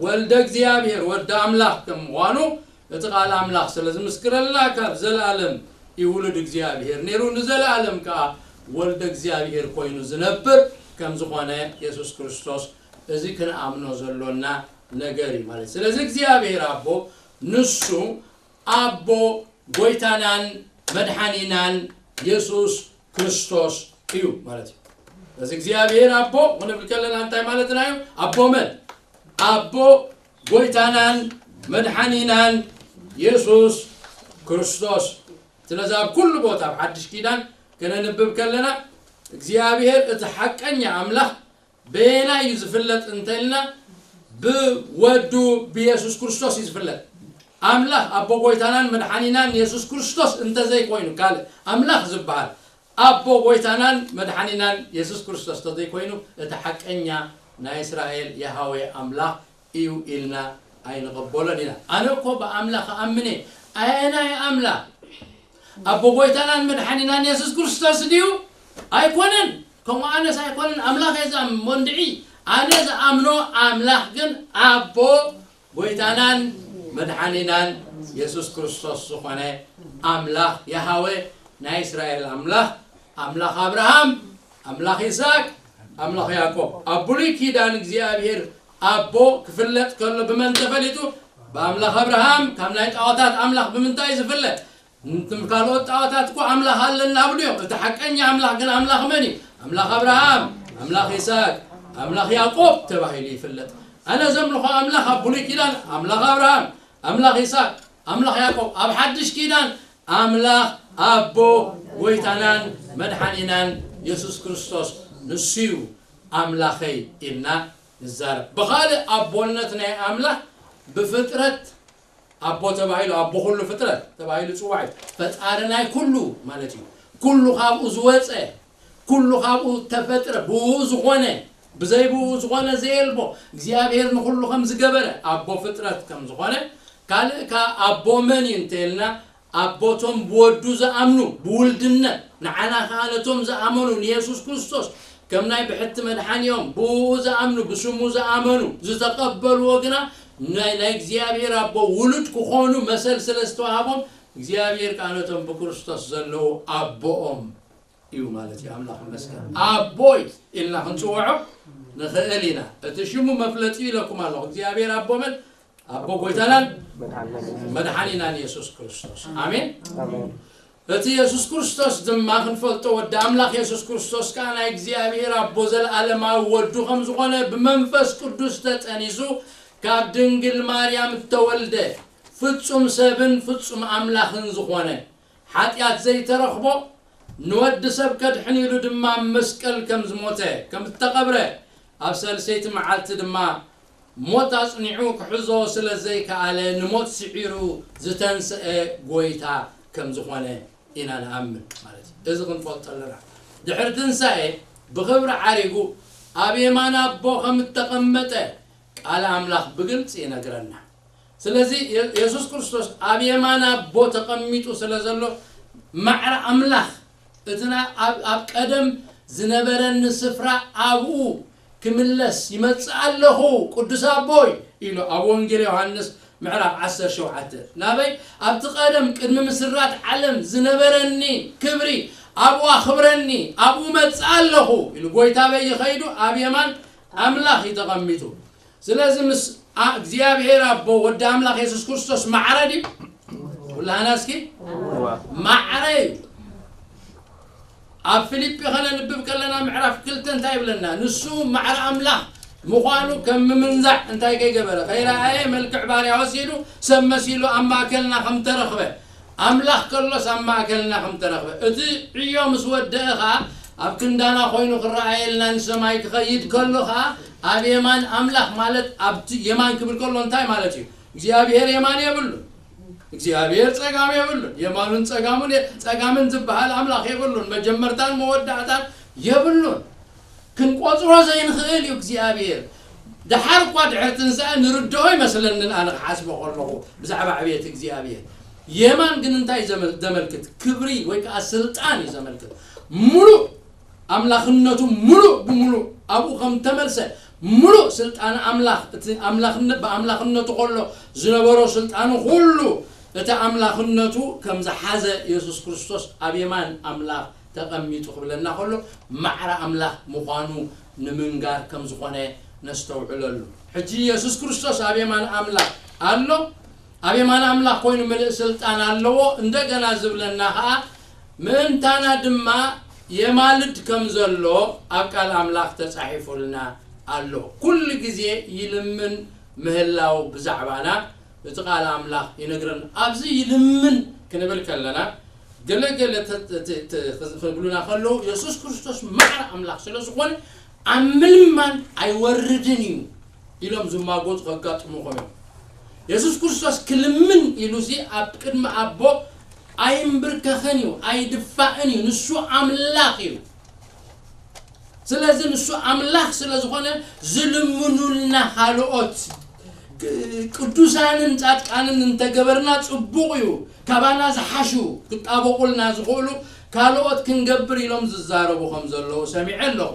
ወልደ እግዚኣብሔር፣ ወዲ ኣምላኽ ከም ምዃኑ እቲ ቃል ኣምላኽ ስለ ዝምስክረልና፣ ካብ ዘለኣለም እዩ ውሉድ እግዚኣብሔር ነይሩ፣ ንዘለኣለም ከኣ ወልደ እግዚኣብሔር ኮይኑ ዝነብር ከም ዝኾነ የሱስ ክርስቶስ፣ እዚ ክንኣምኖ ዘሎና ነገር እዩ ማለት። ስለዚ እግዚኣብሔር ኣቦ ንሱ ኣቦ ጎይታናን መድሓኒናን የሱስ ክርስቶስ እዩ ማለት እዩ። እዚ እግዚኣብሔር ኣቦ ክንብል ከለና እንታይ ማለትና እዩ? ኣቦ መን? ኣቦ ጎይታናን መድሓኒናን የሱስ ክርስቶስ። ስለዚ ኣብ ኩሉ ቦታ ኣብ ሓድሽ ኪዳን ከነንብብ ከለና እግዚኣብሔር እቲ ሓቀኛ ኣምላኽ በየናይ እዩ ዝፍለጥ እንተልና፣ ብወዱ ብየሱስ ክርስቶስ እዩ ዝፍለጥ። ኣምላኽ ኣቦ ጎይታናን መድሓኒናን የሱስ ክርስቶስ እንተዘይኮይኑ፣ ካልእ ኣምላኽ ዝበሃል ኣቦ ጎይታናን መድሓኒናን የሱስ ክርስቶስ እንተዘይኮይኑ፣ እቲ ሓቀኛ ናይ እስራኤል ያሃዌ ኣምላኽ እዩ ኢልና ኣይንቐበሎን ኢና። ኣነ እኮ ብኣምላኽ እኣምን እየ። ኣየናይ ኣምላኽ? ኣቦ ጎይታናን መድሓኒናን የሱስ ክርስቶስ ድዩ? ኣይኮነን። ከምኡ ኣነስ ኣይኮነን፣ ኣምላኽ እየ ዝኣምን። ወንድዒ፣ ኣነ ዝኣምኖ ኣምላኽ ግን ኣቦ ጎይታናን መድሓኒናን የሱስ ክርስቶስ ዝኾነ ኣምላኽ ያሃዌ፣ ናይ እስራኤል ኣምላኽ፣ ኣምላኽ ኣብርሃም፣ ኣምላኽ ይስሐቅ፣ ኣምላኽ ያዕቆብ። ኣብ ብሉይ ኪዳን እግዚኣብሔር ኣቦ ክፍለጥ ከሎ ብመን ተፈሊጡ? ብኣምላኽ ኣብርሃም። ካብ ናይ ጣዖታት ኣምላኽ ብምንታይ እዩ ዝፍለጥ? እቶም ካልኦት ጣዖታት እኮ ኣምላኽ ኣለና ይብሉ እዮም። እቲ ሓቀኛ ኣምላኽ ግን ኣምላኽ መን እዩ? ኣምላኽ ኣብርሃም፣ ኣምላኽ ይስሐቅ፣ ኣምላኽ ያዕቆብ ተባሂሉ ይፍለጥ። ኣነ ዘምልኾ ኣምላኽ ኣብ ብሉይ ኪዳን ኣምላኽ ኣብርሃም፣ ኣምላኽ ይስሐቅ፣ ኣምላኽ ያዕቆብ፣ ኣብ ሓድሽ ኪዳን ኣምላኽ ኣቦ ጎይታናን መድሓኒናን የሱስ ክርስቶስ ንሱ እዩ ኣምላኸይ ኢልና ንዛረብ። ብኻልእ ኣቦነት ናይ ኣምላኽ ብፍጥረት ኣቦ ተባሂሉ፣ ኣቦ ኩሉ ፍጥረት ተባሂሉ ጽዋዕ እዩ። ፈጣሪ ናይ ኩሉ ማለት እዩ። ኩሉ ካብኡ ዝወጸ፣ ኩሉ ካብኡ ተፈጥረ፣ ብኡ ዝኾነ፣ ብዘይ ብኡ ዝኾነ ዘየልቦ፣ እግዚኣብሔር ንኹሉ ከም ዝገበረ ኣቦ ፍጥረት ከም ዝኾነ፣ ካልእ ከኣ ኣቦ መን እዩ እንተኢልና፣ ኣቦቶም ብወዱ ዝኣምኑ፣ ብውልድነት፣ ንዓና ከኣ ነቶም ዝኣመኑ ንየሱስ ክርስቶስ ከም ናይ ብሕቲ መድሓኒኦም ብኡ ዝኣምኑ፣ ብስሙ ዝኣመኑ፣ ዝተቐበልዎ ግና ናይ ናይ እግዚኣብሔር ኣቦ ውሉድ ክኾኑ መሰል ስለ ዝተዋህቦም፣ እግዚኣብሔር ከኣ ነቶም ብክርስቶስ ዘለዉ ኣቦኦም እዩ ማለት እዩ። ኣምላኽ ይመስገን። ኣቦይ ኢልና ክንጽውዖ ንኽእል ኢና። እቲ ሽሙ መፍለጢ ኢለኩም ኣለኹ። እግዚኣብሔር ኣቦ መን? ኣቦ ጎይታናን መድሓኒናን የሱስ ክርስቶስ። ኣሜን። ኣሜን። እቲ የሱስ ክርስቶስ ድማ ክንፈልጦ፣ ወዲ ኣምላኽ የሱስ ክርስቶስ ከኣ ናይ እግዚኣብሔር ኣቦ ዘለኣለማዊ ወዱ ከም ዝኾነ፣ ብመንፈስ ቅዱስ ተጸኒሱ ካብ ድንግል ማርያም እተወልደ፣ ፍጹም ሰብን ፍጹም ኣምላኽን ዝኾነ፣ ሓጢኣት ዘይተረኽቦ፣ ንወዲ ሰብ ከድሕን ኢሉ ድማ ኣብ መስቀል ከም ዝሞተ፣ ከም ዝተቐብረ፣ ኣብ ሳልሰይቲ መዓልቲ ድማ ሞት ኣጽኒዑ ክሕዞ ስለ ዘይከኣለ፣ ንሞት ስዒሩ ዝተንስአ ጎይታ ከም ዝኾነ ኢና ንኣምን ማለት እዩ። እዚ ክንፈልጦ ኣለና። ድሕሪ ትንሳኤ ብኽብሪ ዓሪጉ ኣብ የማን ኣቦ ከም እተቐመጠ ቃል ኣምላኽ ብግልጺ ይነግረና። ስለዚ የ-፣ የሱስ ክርስቶስ ኣብ የማን ኣቦ ተቐሚጡ ስለ ዘሎ፣ ማዕረ ኣምላኽ፣ እቲ ና-፣ ኣብ፣ ኣብ ቀደም ዝነበረኒ ስፍራ ኣብኡ ክምለስ ይመጽእ ኣለኹ፣ ቅዱስ ኣቦይ፣ ኢሉ ኣብ ወንጌል ዮሃንስ ምዕራፍ ዓሰርተ ሸውዓተ። ናበይ? ኣብቲ ቀደም ቅድሚ ምስራት ዓለም ዝነበረኒ ክብሪ ኣብኡ ኣኽብረኒ፣ ኣብኡ መጽእ ኣለኹ ኢሉ ጎይታ በይ ኸይዱ ኣብ የማን ኣምላኽ እዩ ተቐሚጡ። ስለዚ ምስ ኣ-፣ እግዚኣብሔር ኣቦ ወዲ ኣምላኽ የሱስ ክርስቶስ ማዕረ ድዩ? ኩላህና እስኪ እዋ። ማዕረ እዩ። ኣብ ፊልጲ ኸነንብብ ከለና ምዕራፍ ክልተ እንታይ ይብለና? ንሱ ማዕረ ኣምላኽ ምዃኑ ከም ምምንዛዕ እንታይ ከይገበረ? ከይረኣየ መልክዕ ባርያ ወሲዱ ሰብ መሲሉ ኣብ ማእከልና ከም ተረኽበ፣ ኣምላኽ ከሎስ ኣብ ማእከልና ከም ተረኽበ። እቲ ዕዮ ምስ ወደአ ኸኣ ኣብ ክንዳና ኾይኑ ክረኣየልና ንሰማይ ክኸይድ ከሎ ኸኣ ኣብ የማን ኣምላኽ ማለት ኣብቲ የማን ክብል ከሎ እንታይ ማለት እዩ? እግዚኣብሔር የማን የብሉን። እግዚኣብሔር ጸጋም የብሉን። የማኑን ጸጋሙን የ-፣ ጸጋምን ዝበሃል ኣምላኽ የብሉን። መጀመርታን መወዳእታን የብሉን። ክንቆጽሮ ዘይንኽእል እዩ እግዚኣብሔር። ደሓር እኳ ድሕሪ ትንሳኤ ንርድኦ ኣይመስለንን ኣነ ክሓስቦ ከለኹ ብዛዕባ ዕብየት እግዚኣብሔር። የማን ግን እንታይ ዘመል-፣ ዘመልክት? ክብሪ ወይ ከኣ ስልጣን እዩ ዘመልክት። ሙሉእ ኣምላኽነቱ ሙሉእ ብሙሉእ ኣብኡ ከም ተመልሰ፣ ሙሉእ ስልጣን ኣምላኽ፣ እቲ ኣምላኽነ-፣ ብኣምላኽነቱ ከሎ ዝነበሮ ስልጣኑ ኩሉ፣ እቲ ኣምላኽነቱ ከም ዝሓዘ የሱስ ክርስቶስ ኣብ የማን ኣምላኽ ተቐሚጡ ክብለና ከሎ፣ ማዕረ ኣምላኽ ምዃኑ ንምንጋር ከም ዝኾነ ነስተውዕለሉ። ሕጂ የሱስ ክርስቶስ ኣብ የማን ኣምላኽ ኣሎ፣ ኣብ የማን ኣምላኽ ኮይኑ ምልእ ስልጣን ኣለዎ። እንደገና ዝብለና ኸኣ፣ ምእንታና ድማ የማልድ ከም ዘሎ ኣብ ቃል ኣምላኽ ተጻሒፉልና ኣሎ። ኩሉ ግዜ ይልምን ምህላው ብዛዕባና እቲ ቃል ኣምላኽ ይነግረና። ኣብዚ ይልምን ክንብል ከለና፣ ገለ ገለ ተ-፣ ተ-፣ ተ-፣ ክብሉና ከለዉ፣ የሱስ ክርስቶስ ማዕረ ኣምላኽ ስለ ዝኾነ፣ ኣብ ምልማን ኣይወርድን እዩ ኢሎም ዝማጎቱ ከጋጥሙኹም እዮም። የሱስ ክርስቶስ ክልምን ኢሉሲ ኣብ ቅድሚ ኣቦ ኣይምብርከኽን እዩ፣ ኣይድፋእን እዩ። ንሱ ኣምላኽ እዩ። ስለዚ ንሱ ኣምላኽ ስለ ዝኾነ፣ ዝልምኑልና ካልኦት ቅ-፣ ቅዱሳንን ጻድቃንን እንተገበርና ጽቡቕ እዩ። ካባና ዝሓሹ ክጣበቑልና ዝኽእሉ ካልኦት ክንገብር ኢሎም ዝዛረቡ ከም ዘለዉ ሰሚዐ ኣለኹ።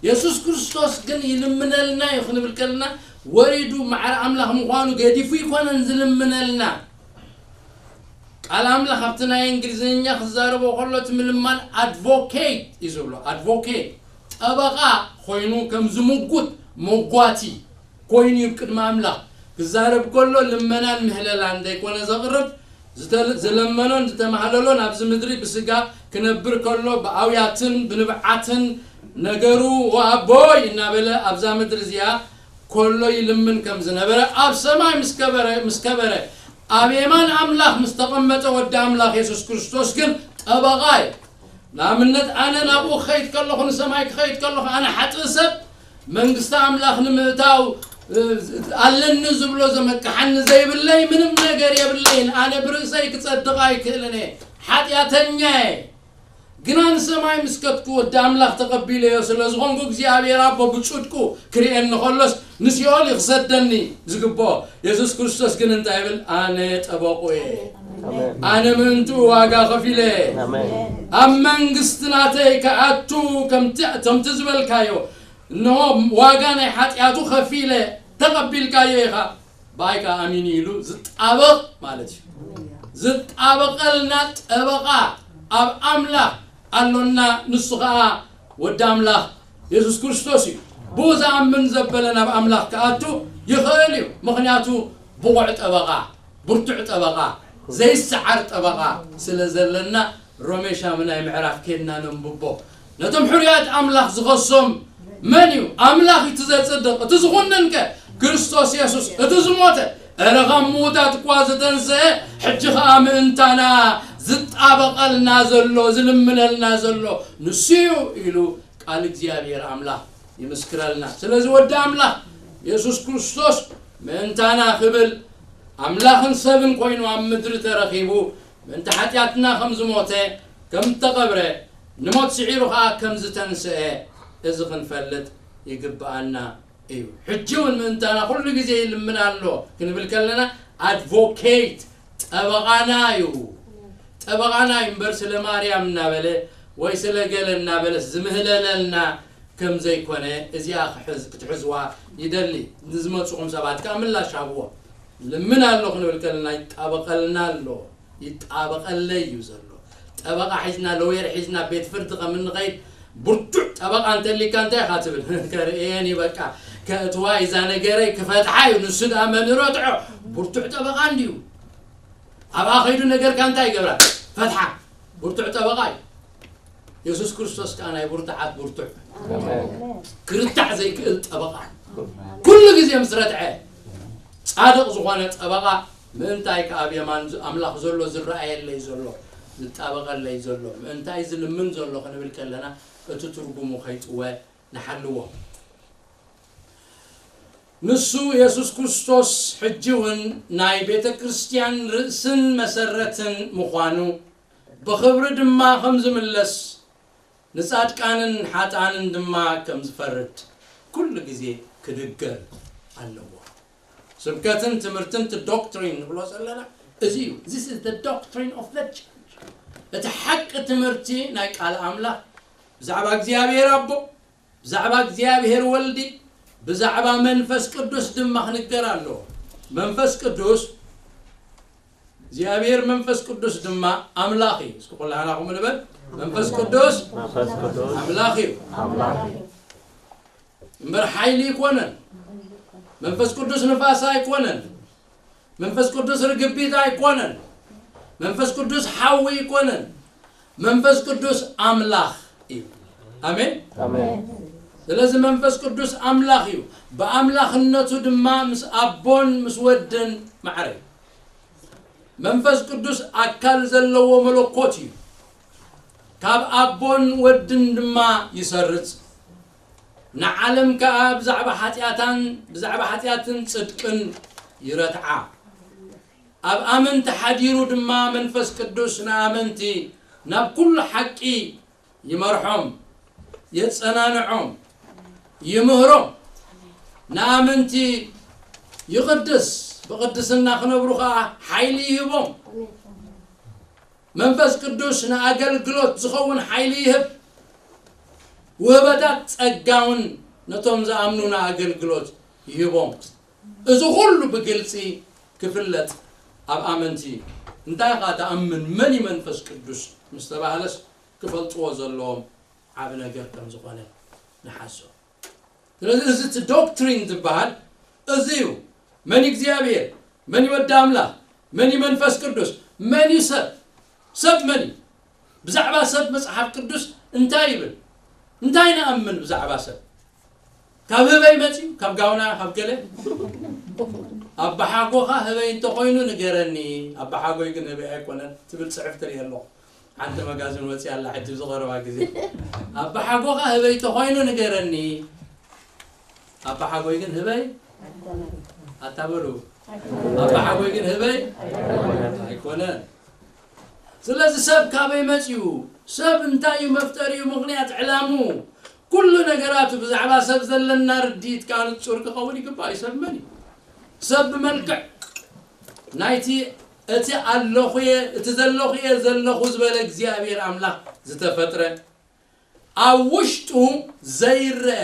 የሱስ ክርስቶስ ግን ይልምነልና እዩ ክንብል ከለና፣ ወሪዱ ማዕረ ኣምላኽ ምዃኑ ገዲፉ ኣይኮነን ዝልምነልና። ቃል ኣምላኽ ኣብቲ ናይ እንግሊዝኛ ክዛረቦ ከሎ፣ እቲ ምልማን ኣድቮኬት እዩ ዝብሎ። ኣድቮኬት፣ ጠበቓ ኮይኑ ከም ዝምጉት መጓቲ ኮይኑ እዩ ቅድሚ ኣምላኽ ክዛረብ ከሎ፣ ልመናን ምህለላን ዘይኮነ ዘቕርብ፣ ዝተ-፣ ዝለመኖን ዝተማህለሎን ኣብዚ ምድሪ ብስጋ ክነብር ከሎ፣ ብኣውያትን ብንብዓትን ነገሩ፣ "ወኣቦይ" እናበለ ኣብዛ ምድሪ እዚኣ ከሎ ይልምን ከም ዝነበረ፣ ኣብ ሰማይ ምስ ከበረ፣ ምስ ከበረ፣ ኣብ የማን ኣምላኽ ምስ ተቐመጠ ወዲ ኣምላኽ የሱስ ክርስቶስ ግን ጠበቓ እዩ። ንኣብነት፣ ኣነ ናብኡ ክኸይድ ከለኹ፣ ንሰማይ ክኸይድ ከለኹ፣ ኣነ ሓጥእ ሰብ መንግስቲ ኣምላኽ ንምእታው፣ እ፣ ኣለኒ ዝብሎ ዘመክሓኒ ዘይብለይ ምንም ነገር የብለይን። ኣነ ብርእሰይ ክጸድቕ ኣይክእልን እየ። ሓጢኣተኛ እየ። ግና ንሰማይ ምስ ከድኩ ወዲ ኣምላኽ ተቐቢለዮ ስለ ዝኾንኩ፣ እግዚኣብሔር ኣቦ ብጽድቁ ክርእየኒ ከሎስ ንሲኦል እዩ ክሰደኒ ዝግብኦ። የሱስ ክርስቶስ ግን እንታይ ይብል? ኣነ ጠበቑ እየ። ኣነ ምእንትኡ ዋጋ ከፊለ ኣብ መንግስቲ ናተይ ክኣቱ፣ ከምቲ ዝበልካዮ፣ እንሆ ዋጋ ናይ ሓጢኣቱ ከፊለ፣ ተቐቢልካዮ ኢኻ፣ ብኣይ ከዓ ኣሚኑ ኢሉ ዝጣበቕ ማለት እዩ። ዝጣበቐልና ጠበቓ ኣብ ኣምላኽ ኣሎና። ንሱ ከዓ ወዲ ኣምላኽ የሱስ ክርስቶስ እዩ። ብኡ ዝኣምን ዘበለ ናብ ኣምላኽ ክኣቱ ይኽእል እዩ። ምኽንያቱ ብቑዕ ጠበቓ፣ ብርቱዕ ጠበቓ፣ ዘይሰዓር ጠበቓ ስለ ዘለና፣ ሮሜ ሻምናይ ምዕራፍ ኬድና ነንብቦ። ነቶም ሕሩያት ኣምላኽ ዝኸሶም መን እዩ? ኣምላኽ እዩ እቲ ዘጽድቕ። እቲ ዝኹንን ከ? ክርስቶስ የሱስ። እቲ ዝሞተ፣ እረ ካብ ምዉታት እኳ ዝተንስአ፣ ሕጂ ኸኣ ምእንታና ዝጣበቐልና ዘሎ፣ ዝልምነልና ዘሎ ንሱ እዩ ኢሉ ቃል እግዚኣብሔር ኣምላኽ ይምስክረልና። ስለዚ ወዲ ኣምላኽ የሱስ ክርስቶስ ምእንታና ክብል ኣምላኽን ሰብን ኮይኑ ኣብ ምድሪ ተረኺቡ፣ ምእንቲ ሓጢኣትና ከም ዝሞተ፣ ከም ዝተቐብረ፣ ንሞት ስዒሩ ኸኣ ከም ዝተንስአ፣ እዚ ክንፈልጥ ይግብኣና እዩ። ሕጂ እውን ምእንታና ኩሉ ግዜ ይልምን ኣሎ ክንብል ከለና፣ ኣድቮኬት፣ ጠበቓና እዩ። ጠበቓና እዩ እምበር፣ ስለ ማርያም እናበለ ወይ ስለ ገለ እናበለስ ዝምህለለልና ከም ዘይኮነ፣ እዚኣ ክሕዝ-፣ ክትሕዝዋ ይደሊ። ንዝመጽኹም ሰባት ከኣ ምላሽ ሃብዎ። ልምን ኣሎ ክንብል ከለና፣ ይጣበቐልና ኣሎ፣ ይጣበቐለይ እዩ ዘሎ። ጠበቓ ሒዝና፣ ሎየር ሒዝና ቤት ፍርዲ ከም እንኸይድ፣ ብርቱዕ ጠበቓ እንተሊካ እንታይ ኢኻ ትብል? ከርእየን እዩ በቃ። ከእትዋ እዛ ነገረይ ክፈትሓ እዩ። ንሱ ደኣ መን ረትዖ? ብርቱዕ ጠበቓ እንድዩ። ኣብኣ ኸይዱ ነገርካ እንታይ ይገብራ? ፈትሓ። ብርቱዕ ጠበቓ እዩ። የሱስ ክርስቶስ ከኣ ናይ ብርቱዓት ብርቱዕ። ኣሜን። ክርታዕ ዘይክእል ጠበቓ። ኩሉ ግዜ ምስ ረትዐ ጻድቕ ዝኾነ ጠበቓ፣ ምእንታይ ከኣ ኣብ የማን ዝ-፣ ኣምላኽ ዘሎ ዝረኣየለይ ዘሎ፣ ዝጣበቐለይ ዘሎ፣ ምእንታይ ዝልምን ዘሎ ክንብል ከለና፣ እቲ ትርጉሙ ከይጥወ ንሓልዎ። ንሱ የሱስ ክርስቶስ ሕጂ እውን ናይ ቤተ ክርስቲያን ርእስን መሰረትን ምዃኑ፣ ብኽብሪ ድማ ከም ዝምለስ፣ ንጻድቃንን ሓጥኣንን ድማ ከም ዝፈርድ ኩሉ ግዜ ክድገም ኣለዎ። ስብከትን ትምህርትን፣ እቲ ዶክትሪን ንብሎ ዘለና እዚ እዩ። This is the doctrine of the church። እቲ ሓቂ ትምህርቲ ናይ ቃል ኣምላኽ ብዛዕባ እግዚኣብሔር ኣቦ፣ ብዛዕባ እግዚኣብሔር ወልዲ፣ ብዛዕባ መንፈስ ቅዱስ ድማ ክንገር ኣለዎ። መንፈስ ቅዱስ፣ እግዚኣብሔር መንፈስ ቅዱስ ድማ ኣምላኽ እዩ። እስኪ ኩላህና ከምኡ ንበል። መንፈስ ቅዱስ መንፈስ ቅዱስ ኣምላኽ እዩ። ኣምላኽ እዩ። እምበር ሓይሊ ኣይኮነን። መንፈስ ቅዱስ ንፋስ ኣይኮነን። መንፈስ ቅዱስ ርግቢት ኣይኮነን። መንፈስ ቅዱስ ሓዊ ኣይኮነን። መንፈስ ቅዱስ ኣምላኽ እዩ። ኣሜን። ኣሜን። ስለዚ መንፈስ ቅዱስ ኣምላኽ እዩ። ብኣምላኽነቱ ድማ ምስ ኣቦን ምስ ወድን ማዕረ እዩ። መንፈስ ቅዱስ ኣካል ዘለዎ መለኮት እዩ። ካብ ኣቦን ወድን ድማ ይሰርጽ። ንዓለም ከኣ ብዛዕባ ሓጢኣታን ብዛዕባ ሓጢኣትን ጽድቅን ይረትዓ። ኣብ ኣመንቲ ሓዲሩ ድማ መንፈስ ቅዱስ ንኣመንቲ ናብ ኩሉ ሓቂ ይመርሖም፣ የጸናንዖም፣ ይምህሮም። ንኣመንቲ ይቕድስ፣ ብቕድስና ክነብሩ ኸኣ ሓይሊ ይህቦም። መንፈስ ቅዱስ ንኣገልግሎት ዝኸውን ሓይሊ ይህብ። ውህበታት ጸጋ እውን ነቶም ዝኣምኑ ንኣገልግሎት ይህቦም። እዚ ኹሉ ብግልጺ ክፍለጥ ኣብ ኣመንቲ፣ እንታይ ኢኻ ትኣምን፣ መን እዩ መንፈስ ቅዱስ ምስ ተባህለስ ክፈልጥዎ ዘለዎም ዓቢ ነገር ከም ዝኾነ ንሓዞ። ስለዚ እዚ እቲ ዶክትሪን ዝበሃል እዚ እዩ። መን እዩ እግዚኣብሔር? መን እዩ ወዲ ኣምላኽ? መን እዩ መንፈስ ቅዱስ? መን እዩ ሰብ? ሰብ መን እዩ? ብዛዕባ ሰብ መጽሓፍ ቅዱስ እንታይ ይብል? እንታይ ንኣምን ብዛዕባ ሰብ? ካብ ህበይ መጺኡ? ካብ ጋውና? ካብ ገለ? ኣባሓጎኻ ህበይ እንተኾይኑ ንገረኒ፣ ኣባሓጎይ ግን ህበይ ኣይኮነን ትብል ጽሑፍ ትርኢ ኣለኹ። ሓንቲ መጋዝን ወጺኣ ኣላ ሕጂ ኣብዚ ቀረባ ግዜ። ኣባሓጎኻ ህበይ እንተኾይኑ ንገረኒ፣ ኣባሓጎይ ግን ህበይ ኣታ በሉ። ኣባሓጎይ ግን ህበይ ኣይኮነን። ስለዚ ሰብ ካበይ መጺኡ? ሰብ እንታይ እዩ መፍጠሪኡ? ምኽንያት ዕላሙ? ኩሉ ነገራቱ ብዛዕባ ሰብ ዘለና ርድኢት ከኣ ንጹር ክኸውን ይግባእ እዩ። ሰብ መን እዩ? ሰብ ብመልክዕ ናይቲ እቲ ኣለኹ እየ፣ እቲ ዘለኹ እየ ዘለኹ ዝበለ እግዚኣብሔር ኣምላኽ ዝተፈጥረ፣ ኣብ ውሽጡ ዘይረአ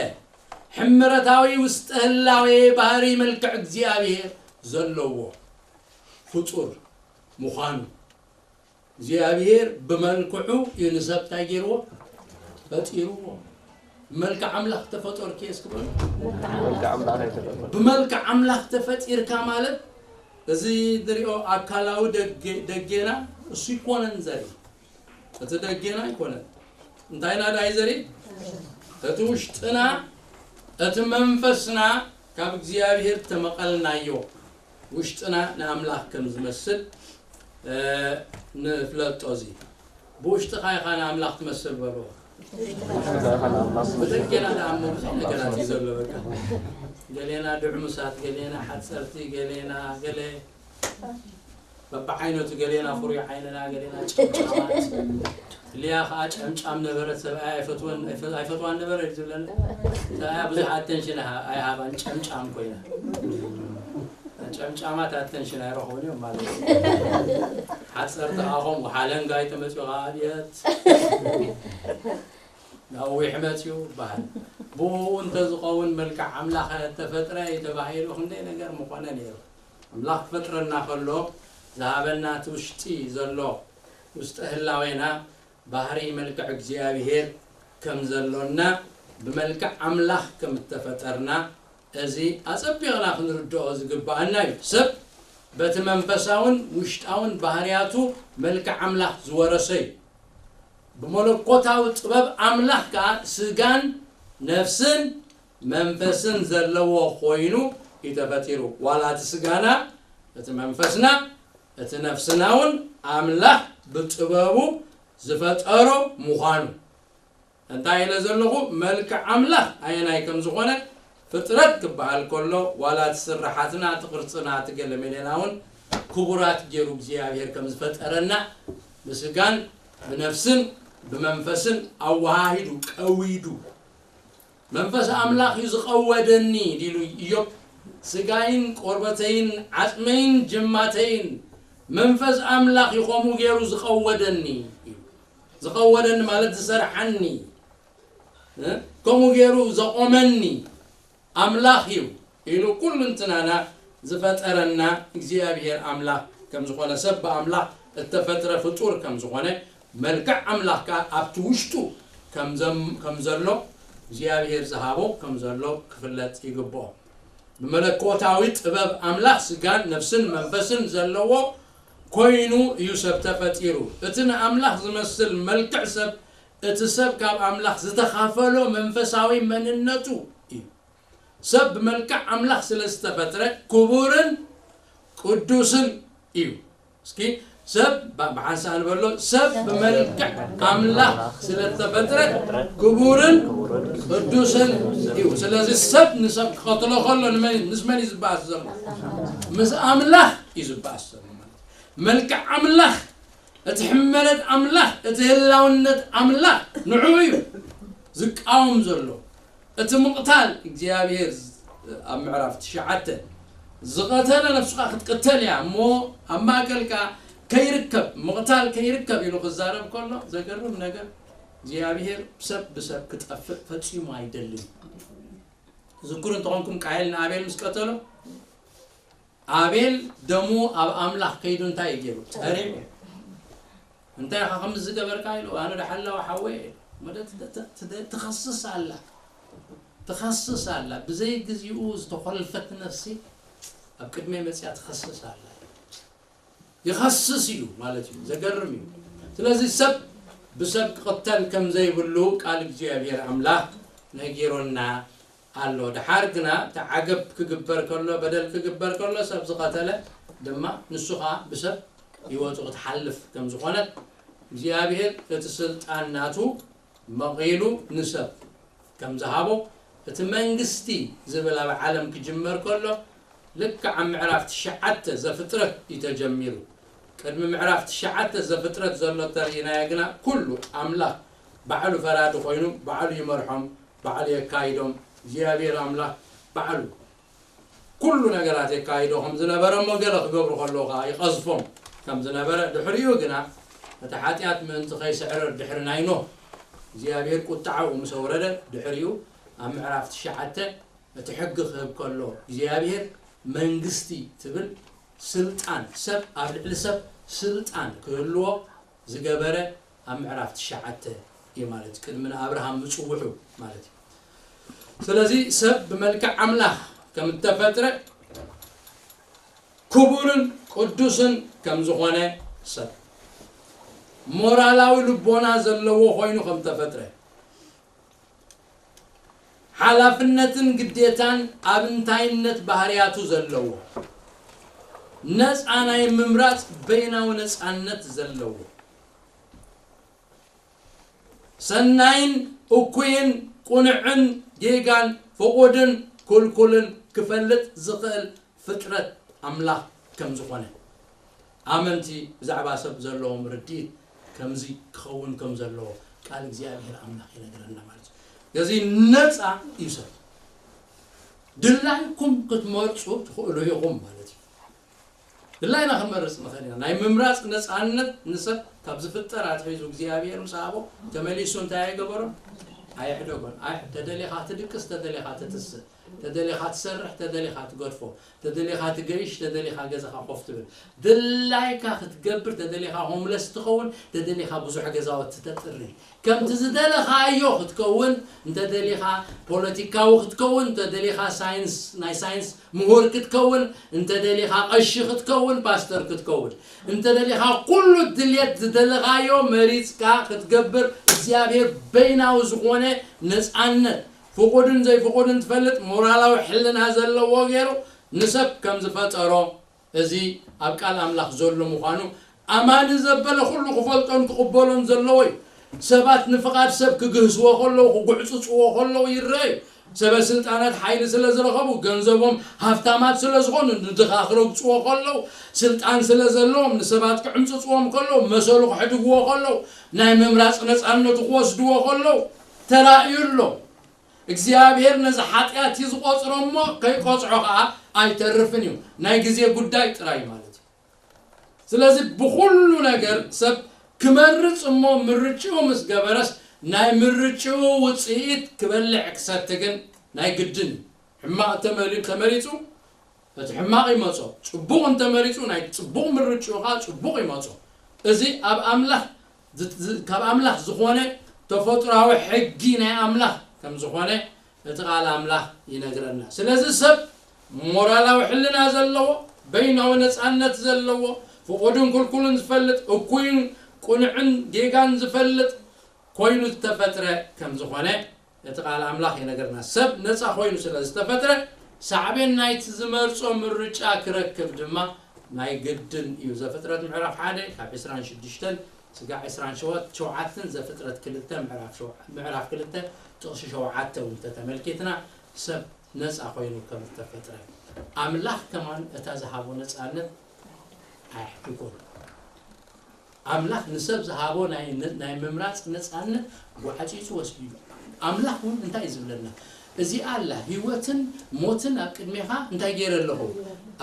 ሕምረታዊ ውስጠ ህላዌ ባህሪ መልክዕ እግዚኣብሔር ዘለዎ ፍጡር ምዃኑ እግዚኣብሔር ብመልክዑ እዩ ንሰብ እንታይ ገይርዎ? ፈጢርዎ። ብመልክዕ ኣምላኽ ተፈጠርኩ እየ እስኪ በሉ። ብመልክዕ ኣምላኽ ተፈጢርካ ማለት እዚ ንሪኦ ኣካላዊ ደጌ-፣ ደጌና እሱ ይኮነን ዘርኢ። እቲ ደጌና ኣይኮነን። እንታይና ዳይ ዘርኢ? እቲ ውሽጥና፣ እቲ መንፈስና ካብ እግዚኣብሔር ተመቐልናዮ። ውሽጥና ንኣምላኽ ከም ዝመስል፣ እ፣ ንፍለጦ እዚ። ብውሽጥኻ ኢኻ ንኣምላኽ ትመስል በሎ። ብደጌና ደኣ እሞ ብዙሕ ነገራት እዩ ዘሎ በቃ። ገሌና ድዕሙሳት፣ ገሌና ሓጸርቲ፣ ገሌና ገለ በብዓይነቱ፣ ገሌና ፍሩይ ዓይንና፣ ገሌና ጨምጫማት። ሊያ ኸዓ ጨምጫም ነበረት፣ ሰብኣይ ኣይፈትወን፣ ኣይፈ-፣ ኣይፈትዋን ነበረ እዩ ዝብለና። ሰብኣያ ብዙሕ ኣተንሽን ኣይሃ-፣ ኣይሃባን፣ ጨምጫም ኮይና። ጨምጫማት ኣተንሽን ኣይረኽቡን እዮም ማለት እዩ። ሓፀርቲ ኸዓ ከምኡ፣ ሓለንጋይ ተመፅኡ ኸዓ ኣብየት። ነዊሕ መፅዩ ይበሃል። ብኡ እንተዝኸውን መልክዕ ኣምላኽ ተፈጥረ እዩ ተባሂሉ ክንደይ ነገር ምኾነ ነይሩ። ኣምላኽ ክፈጥረና ከሎ ዝሃበና እቲ ውሽጢ ዘሎ ውስጠ ህላዌና ባህሪ መልክዕ እግዚኣብሔር ከም ዘሎና ብመልክዕ ኣምላኽ ከም እተፈጠርና እዚ ኣጸቢቕና ክንርድኦ ዝግብኣና እዩ። ሰብ በቲ መንፈሳውን ውሽጣውን ባህርያቱ መልክዕ ኣምላኽ ዝወረሰ እዩ። ብመለኮታዊ ጥበብ ኣምላኽ ከኣ ስጋን ነፍስን መንፈስን ዘለዎ ኮይኑ እዩ ተፈጢሩ። ዋላ እቲ ስጋና፣ እቲ መንፈስና፣ እቲ ነፍስና እውን ኣምላኽ ብጥበቡ ዝፈጠሮ ምዃኑ። እንታይ ኢለ ዘለኹ? መልክዕ ኣምላኽ ኣየናይ ከም ዝኾነ ፍጥረት ክበሃል ከሎ፣ ዋላ እቲ ስርሓትና፣ እቲ ቅርጽና፣ እቲ ገለ መሌና እውን ክቡራት ገይሩ እግዚኣብሔር ከም ዝፈጠረና፣ ብስጋን ብነፍስን ብመንፈስን ኣወሃሂዱ፣ ቀዊዱ። መንፈስ ኣምላኽ እዩ ዝቐወደኒ ኢሉ ኢዮብ። ስጋይን ቆርበተይን ዓጽመይን ጅማተይን መንፈስ ኣምላኽ እዩ ከምኡ ገይሩ ዝቐወደኒ እዩ። ዝቐወደኒ ማለት ዝሰርሓኒ፣ እ? ከምኡ ገይሩ ዘቖመኒ ኣምላኽ እዩ ኢሉ ኩሉ እንትናና ዝፈጠረና እግዚኣብሔር ኣምላኽ ከም ዝኾነ፣ ሰብ ብኣምላኽ እተፈጥረ ፍጡር ከም ዝኾነ፣ መልክዕ ኣምላኽ ከኣ ኣብቲ ውሽጡ ከም ዘም-፣ ከም ዘሎ እግዚኣብሔር ዝሃቦ ከም ዘሎ ክፍለጥ ይግብኦ። ብመለኮታዊ ጥበብ ኣምላኽ ስጋን ነፍስን መንፈስን ዘለዎ ኮይኑ እዩ ሰብ ተፈጢሩ። እቲ ንኣምላኽ ዝመስል መልክዕ ሰብ፣ እቲ ሰብ ካብ ኣምላኽ ዝተኻፈሎ መንፈሳዊ መንነቱ እዩ። ሰብ ብመልክዕ ኣምላኽ ስለ ዝተፈጥረ ክቡርን ቅዱስን እዩ። እስኪ ሰብ ብ-፣ ብሓንሳእ ንበሎ፣ ሰብ ብመልክዕ ኣምላኽ ስለ ዝተፈጥረ ክቡርን ቅዱስን እዩ። ስለዚ ሰብ ንሰብ ክቐትሎ ከሎ ንመን፣ ምስ መን እዩ ዝበኣስ ዘሎ? ምስ ኣምላኽ እዩ ዝበኣስ ዘሎ ማለት እዩ። መልክዕ ኣምላኽ፣ እቲ ሕመረት ኣምላኽ፣ እቲ ህላውነት ኣምላኽ ንዕኡ እዩ ዝቃወም ዘሎ። እቲ ምቕታል እግዚኣብሔር ዝ-፣ ኣብ ምዕራፍ ትሽዓተ ዝቐተለ ነፍሱ ኸዓ ክትቅተል እያ እሞ ኣብ ማእከልካ ከይርከብ፣ ምቕታል ከይርከብ ኢሉ ክዛረብ ከሎ ዘገርም ነገር፣ እግዚኣብሔር ሰብ ብሰብ ክጠፍእ ፈጺሙ ኣይደልን። ዝክሩ እንተኾንኩም ቃየል ንኣቤል ምስ ቀተሎ፣ ኣቤል ደሙ ኣብ ኣምላኽ ከይዱ እንታይ እዩ ገይሩ? ጸሪቡ። እንታይ ኢኻ ከምዚ ዝገበርካ ኢሉ፣ ኣነ ደሓላዊ ሓወይ እየ። ማለት ተ-፣ ተ-፣ ተ-፣ ትኸስስ ኣላ። ትኸስስ ኣላ። ብዘይ ግዚኡ ዝተኾልፈት ነፍሲ ኣብ ቅድመይ መጽያ ትኸስስ ኣላ። ይኸስስ እዩ ማለት እዩ። ዘገርም እዩ። ስለዚ ሰብ ብሰብ ክቕተል ከም ዘይብሉ ቃል እግዚኣብሔር ኣምላኽ ነጊሮና ኣሎ። ደሓር ግና እቲ ዓገብ ክግበር ከሎ፣ በደል ክግበር ከሎ፣ ሰብ ዝቐተለ ድማ ንሱ ኸዓ ብሰብ ህይወቱ ክትሓልፍ ከም ዝኾነት እግዚኣብሔር እቲ ስልጣን ናቱ መቒሉ ንሰብ ከም ዝሃቦ፣ እቲ መንግስቲ ዝብል ኣብ ዓለም ክጅመር ከሎ፣ ልክዕ ኣብ ምዕራፍ ትሽዓተ ዘፍጥረት እዩ ተጀሚሩ። ቅድሚ ምዕራፍ ትሽዓተ ዘፍጥረት ዘሎ ተርእይናዮ ግና፣ ኩሉ ኣምላኽ ባዕሉ ፈራዲ ኮይኑ፣ ባዕሉ ይመርሖም፣ ባዕሉ የካይዶም። እግዚኣብሔር ኣምላኽ ባዕሉ ኩሉ ነገራት የካይዶ ከም ዝነበረ እሞ፣ ገለ ክገብሩ ከለዉ ኸዓ ይቐዝፎም። ከም ዝነበረ፣ ድሕሪኡ ግና እቲ ሓጢኣት ምእንቲ ከይስዕረር ድሕሪ ናይ ኖህ እግዚኣብሔር ቁጥዓኡ ምስ ኣውረደ፣ ድሕሪኡ ኣብ ምዕራፍ ትሽዓተ እቲ ሕጊ ክህብ ከሎ እግዚኣብሔር መንግስቲ ትብል ስልጣን፣ ሰብ ኣብ ልዕሊ ሰብ ስልጣን ክህልዎ ዝገበረ ኣብ ምዕራፍ ትሽዓተ እዩ ማለት እዩ። ቅድሚ ንኣብርሃም ምጽውሑ ማለት እዩ። ስለዚ ሰብ ብመልክዕ ኣምላኽ ከም እተፈጥረ ክቡርን ቅዱስን ከም ዝኾነ ሰብ ሞራላዊ ልቦና ዘለዎ ኮይኑ ከም ተፈጥረ ሓላፍነትን ግዴታን ኣብ እንታይነት ባህርያቱ ዘለዎ ነፃ ናይ ምምራፅ በይናዊ ነፃነት ዘለዎ ሰናይን እኩይን ቁኑዕን ጌጋን ፍቑድን ክልኩልን ክፈልጥ ዝኽእል ፍጥረት ኣምላኽ ከም ዝኾነ ኣመንቲ ብዛዕባ ሰብ ዘለዎም ርድኢት ከምዚ ክኸውን ከም ዘለዎ ቃል እግዚኣብሔር ኣምላኽ ይነግረና ማለት እዩ። ስለዚ ነፃ እዩ ሰብ። ድላይኩም ክትመርፁ ትኽእሉ ኢኹም ማለት እዩ። ድላይና ክንመርፅ ንኽእል ኢና። ናይ ምምራፅ ነፃነት ንሰብ ካብ ዝፍጠር ኣትሒዙ እግዚኣብሔር ምስ ሃቦ ተመሊሱ እንታይ ኣይገበሮን? ኣየሕደጎን። ኣይ ተደሊኻ ትድቅስ፣ ተደሊኻ ትትስእ፣ ተደሊኻ ትሰርሕ፣ ተደሊኻ ትገድፎ፣ ተደሊኻ ትገይሽ፣ ተደሊኻ ገዛኻ ኮፍ ትብል፣ ድላይካ ክትገብር፣ ተደሊኻ ሆምለስ ትኸውን፣ ተደሊኻ ብዙሕ ገዛውቲ ተጥሪ፣ ከምቲ ዝደለኻዮ ክትከውን፣ እንተደሊኻ ፖለቲካዊ ክትከውን፣ እንተደሊኻ ሳይንስ፣ ናይ ሳይንስ ምሁር ክትከውን፣ እንተደሊኻ ቀሺ ክትከውን፣ ፓስተር ክትከውን፣ እንተደሊኻ ኩሉ ድልየት ዝደለኻዮ መሪጽካ ክትገብር እግዚኣብሔር በይናዊ ዝኾነ ነጻነት ፍቑድን ዘይፍቑድን ትፈልጥ ሞራላዊ ሕልና ዘለዎ ገይሩ ንሰብ ከም ዝፈጠሮ እዚ ኣብ ቃል ኣምላኽ ዘሎ ምዃኑ ኣማኒ ዘበለ ኩሉ ክፈልጦን ክቕበሎን ዘለዎ እዩ። ሰባት ንፍቓድ ሰብ ክግህስዎ ከለዉ፣ ክጉዕጽጽዎ ከለዉ ይረኣዩ። ሰበ ስልጣናት ሓይሊ ስለ ዝረኸቡ፣ ገንዘቦም ሃፍታማት ስለ ዝኾኑ፣ ንድኻ ክረግጽዎ ከለዉ፣ ስልጣን ስለ ዘለዎም፣ ንሰባት ክዕምጽጽዎም ከለዉ፣ መሰሉ ክሕድግዎ ከለዉ፣ ናይ ምምራጽ ነጻነቱ ክወስድዎ ከለዉ ተራእዩ ኣሎ። እግዚኣብሔር ነዚ ሓጢኣት እዩ ዝቖጽሮ እሞ ከይቆጽዖ ኸዓ ኣይተርፍን እዩ። ናይ ግዜ ጉዳይ ጥራይ ማለት እዩ። ስለዚ ብኹሉ ነገር ሰብ ክመርጽ እሞ ምርጭኡ ምስ ገበረስ ናይ ምርጭኡ ውጽኢት ክበልዕ ክሰቲ ግን ናይ ግድን እዩ። ሕማቕ ተመሊ-፣ ተመሪጹ እቲ ሕማቕ ይመጾ፣ ጽቡቕ እንተመሪጹ ናይ ጽቡቕ ምርጭኡ ኸዓ ጽቡቕ ይመጾ። እዚ ኣብ ኣምላኽ ዝ-፣ ዝ-፣ ካብ ኣምላኽ ዝኾነ ተፈጥሮኣዊ ሕጊ ናይ ኣምላኽ ከም ዝኾነ እቲ ቃል ኣምላኽ ይነግረና። ስለዚ ሰብ ሞራላዊ ሕልና ዘለዎ፣ በይናዊ ነጻነት ዘለዎ፣ ፍቑድን ክልኩልን ዝፈልጥ፣ እኩይን ቅኑዕን ጌጋን ዝፈልጥ ኮይኑ ዝተፈጥረ ከም ዝኾነ እቲ ቃል ኣምላኽ ይነግረና። ሰብ ነጻ ኮይኑ ስለ ዝተፈጥረ ሳዕቤን ናይቲ ዝመርጾ ምርጫ ክረክብ ድማ ናይ ግድን እዩ። ዘፍጥረት ምዕራፍ ሓደ ካብ ዕስራን ሽዱሽተን ስጋዕ ዕስራን ሸውዓተን፣ ዘፍጥረት ክልተ ምዕራፍ ሸው-፣ ምዕራፍ ክልተ ጥቕሲ ሸውዓተ እውን እንተተመልኪትና ሰብ ነጻ ኮይኑ ከም ዝተፈጥረ ኣምላኽ ከማን እታ ዝሃቦ ነጻነት ኣየሕድጎን። ኣምላኽ ንሰብ ዝሃቦ ናይ፣ ናይ ምምራጽ ነጻነት ጓዕጺጹ ወሲዱ። ኣምላኽ እውን እንታይ እዩ ዝብለና? እዚኣ ኣላ፣ ህይወትን ሞትን ኣብ ቅድሜኻ እንታይ ገይረ ኣለኹ?